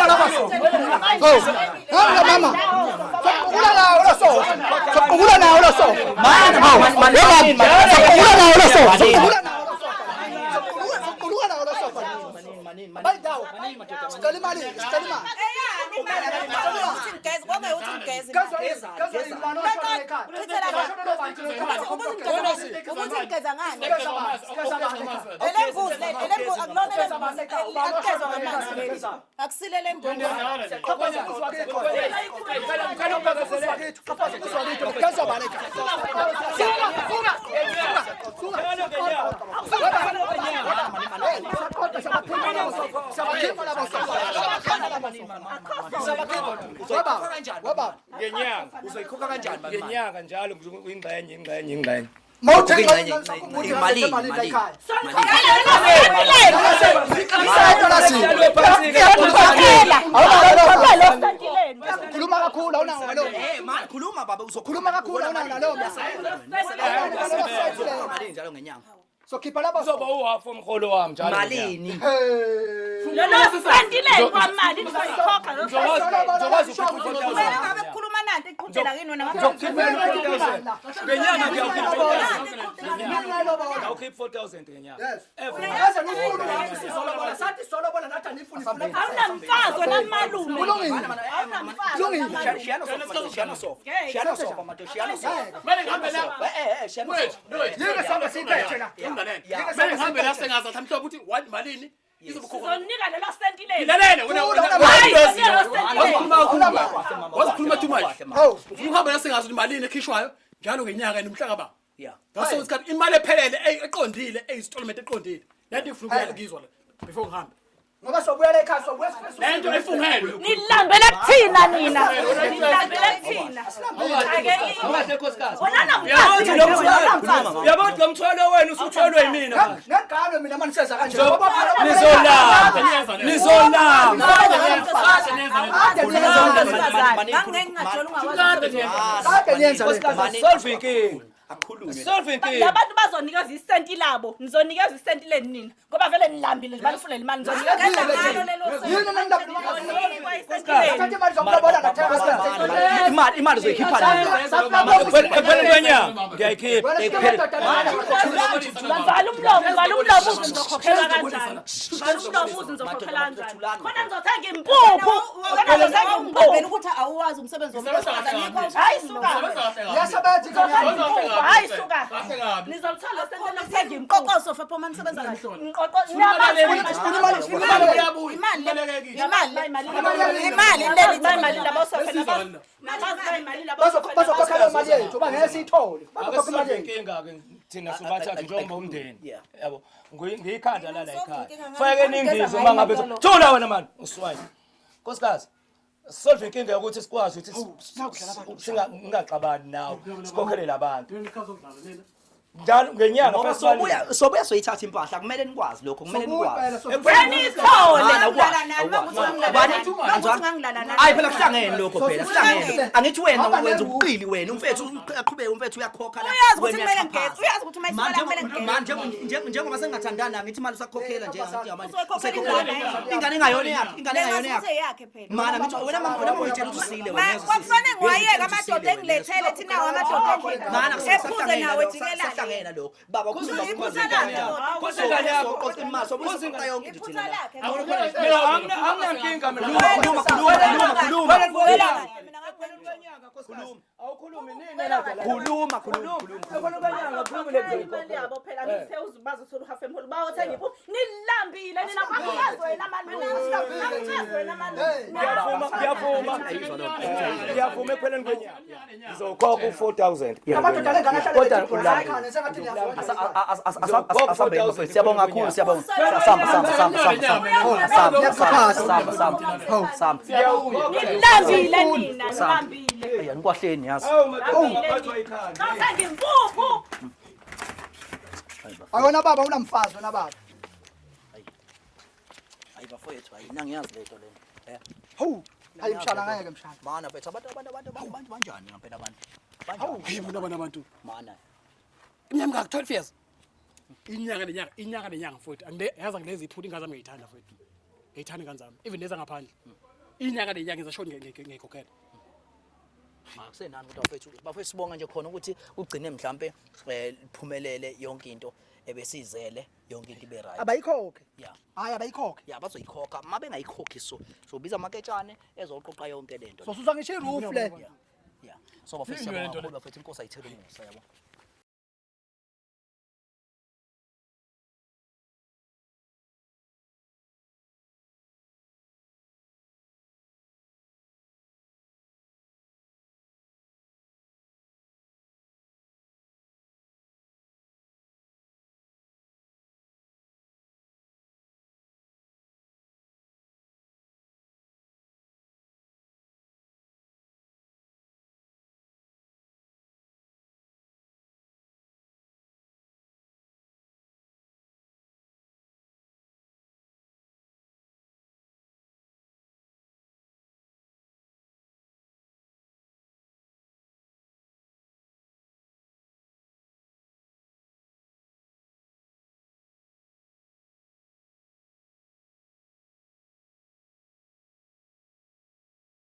labo sofa. Oh. Hamba mama. Soqukula nawo lo sofa. Soqukula nawo lo sofa. Mana mana Soqukula nawo lo sofa. Soqukula nawo lo sofa. Soqukula nawo lo sofa. Bayindawo. Sicela imali, sicela imali. Ukuthi ngigeze, konke ukuthi ngigeze. Ukuthi ngigeza ngani? Elembuzi le, elembuzi akulona elembuzi. Aligezwa ngamanzi leli. Akusile lembuzi. Ngenyanga. Uzoyikhokha kanjani mama? Ngenyanga njalo ingxenye ingxenye ingxenye. Imali. Khuluma kakhulu awunawo nalowo. Eh man khuluma baba uzokhuluma Khuluma kakhulu awunawo nalowo. Malini njalo ngenyanga. Sokhipha labo Uzoba uhalf umholo wami njalo. Malini? Lolo senti lenu kwamali nizoyikhokha lo Ngizokwazi ukukhipha Kumele 4000. ngabe kukhuluma nanti iqhudela kini wena. Ngizokukhipha 4000. Ngenyanga ngiyakhipha 4000. Ngawukhipha 4000 ngenyanga. Yes. Every Yaze nifuna sizolobola sathi solobola nathi anifuni ifuna. Awunamfazi wena malume. Kulungile. Kulungile. Shiyana sofa, shiyana sofa. Shiyana sofa madoda, shiyana sofa. Mele ngihambe la. Eh eh shiyana Wait, sofa. wait. Yike sihamba siyiphethe la. Mele ngihambe la sengazi athi mhlobo ukuthi one malini izobukhokha. Uzonika lelo senti lenu. Ngilalele wena Thula, Hayi, lelo senti lenu. wazikhuluma kakhulu. Wazikhuluma too much. Hawu. Ufuna ukuhamba la sengazi ukuthi malini ekhishwayo njalo ngenyaka nomhlaka ba. Yeah. Ngaso isikhathi imali ephelele eqondile, eyinstalment eqondile. Lento ngifuna ukuyizwa la before ngihambe. Ngoba sobuyela ekhaya sobuya Lento efungelwe. Nilambele kuthina nina. Nilambele kuthina. Ake Awukahle nkosikazi. Wena namfazi. Uyabona ukuthi lo mthwalo wenu usuthwelwe yimina manje. Ngegalo mina maniseza kanje. Nizolamba. Nizolamba. Kade niyenza le. Solve inkinga. Akukhulunywe. Solve inkinga. Labantu bazonikezwa isenti labo. Nizonikezwa isenti lenu nina. Ngoba vele nilambile nje banifunela imali nizonikezwa. Yini Nizonikwa isenti lenu. Thatha imali zokulobola ngathenga. Imali imali uzoyikhipha nini? Ekupheleni kwenyanga ngiyayikhipha. Vala umlomo, vala umlomo uze nizokhokhela kanjani. Vala umlomo uze nizokhokhela kanjani. Khona nizothenga impuphu. Khona nizothenga impuphu. Ukuthi awuwazi umsebenzi womuntu wesifazane. Hayi suka. Iyasebenza ingane yakho. Hayi suka. Nizolithola usente lokuthenga impuphu. Qoqoso fapho mani sebenza kahle. Nqoqo Sifuna imali, sifuna imali. Imali le. Imali le. Imali le. Imali labo sofa nabazi imali labo. Bazokhokha leyo mali yethu, bangeke siyithole. Bazokhokha imali yethu. Inkinga-ke thina sobathathu njengoba umndeni Yeah. yabo ngiyikhanda lala ekhaya Inkinga ngami, fake ningizo uma ngabe ngigeza thula wena mani uswayi nkosikazi solve inkinga yokuthi sikwazi ukuthi singaxabani nawe sikhokhele labantu njalo ngenyanga Ngoba first one sobuya sobuya soyithatha impahla kumele nikwazi lokho kumele Sobuya nikwazi. impela, sobuya. Senithole. Mana, Ngangilala nani, mangukuthi ngangilala Ubani? nani. Mangukuthi ngangilala nani. Hayi phela kuhlangene lokho phela kuhlangene. Angithi wena Hamba wenza nerufu. ubuqili wena umfethu aqhubeke umfethu uyakhokha la. Uyazi ukuthi wena kumele uyaxhaphaza. ngigeze, uyazi ukuthi uma isikole Manje kumele ngigeze. manje njengoba sengingathandani angithi imali usakhokhela nje angithi manje. Uzoyikhokhela ingane. Ingane ingayona yakhe, ingane ingayona Lengathi yakhe. ukuthi eyakhe phela. Mana ngithi wena mama wena mama uyitshela ukuthi usile wena. Ma- Kwakufanele ngiwayeke amadoda engilethele thina nawo amadoda endlini. Mana Ephuze nawo ejikelane. sahlangene lokho. Baba Kuze kuze iphutha lakhe kodwa. Kuze ingane yakho. Qoqa imali sobuya yonke into Iphutha thina. la. lakhe. Mina anginankinga mina. Khuluma khuluma khuluma khuluma. Wela kahle, mina ngakuwela. Awukhulumi nini la? Khuluma khuluma khuluma. Ekhona kanyanga khulumi le Imali yabo phela ngithe uzibazothola uhafu emholo bawothenga impuphu nilambile nina kwakuchazi wena malume akuchazi wena malume Ngiyavuma, ngiyavuma. Ngiyavuma ekupheleni kwenyanga. Ngizokhokha u4000. Amadoda alengane ahlale Kodwa bethi ulambile. ekhaya, sengathi niyazona. Asambeni bafethu siyabonga kakhulu siyabonga. Samba samba samba samba samba. Samba samba samba samba. Nilambile nina nilambile. Ayi nikwahleni yazi. Awu madoda ungaphathwa ikhanda. Bawuthenga impuphu. Ayona baba unamfazi wena baba. Hayi bafowethu hayi mina ngiyazi lento lena. Eh. Hawu, hayi mshana ngeke mshana. Mana mfethu abantu abantu abantu abantu banjani ngempela abantu? Banjani? Hayi bona abantu abantu. Mana. Iminyaka mingaki? 12 years. Inyanga nenyanga, inyanga nenyanga mfowethu. Angile yazi angilezi iphutha ingane zami ngiyithanda mfowethu. Ngiyithanda ingane zami. Even leza ngaphandle. Inyanga nenyanga ngenza sure ngiyikhokhela. Akusenani kodwa bafethu bafethu sibonga nje khona ukuthi ugcine mhlambe liphumelele yonke into ebesizele yonke into ibe right. Abayikhokhe. Yeah. Hayi abayikhokhe. Ya bazoyikhokha uma bengayikhokhi so sobiza amaketshane ezoqoqa yonke lento. Sosusa ngisho iroof le. Yeah. So bafethu siyabonga kakhulu bafethu inkosi ayithele umusa yabo.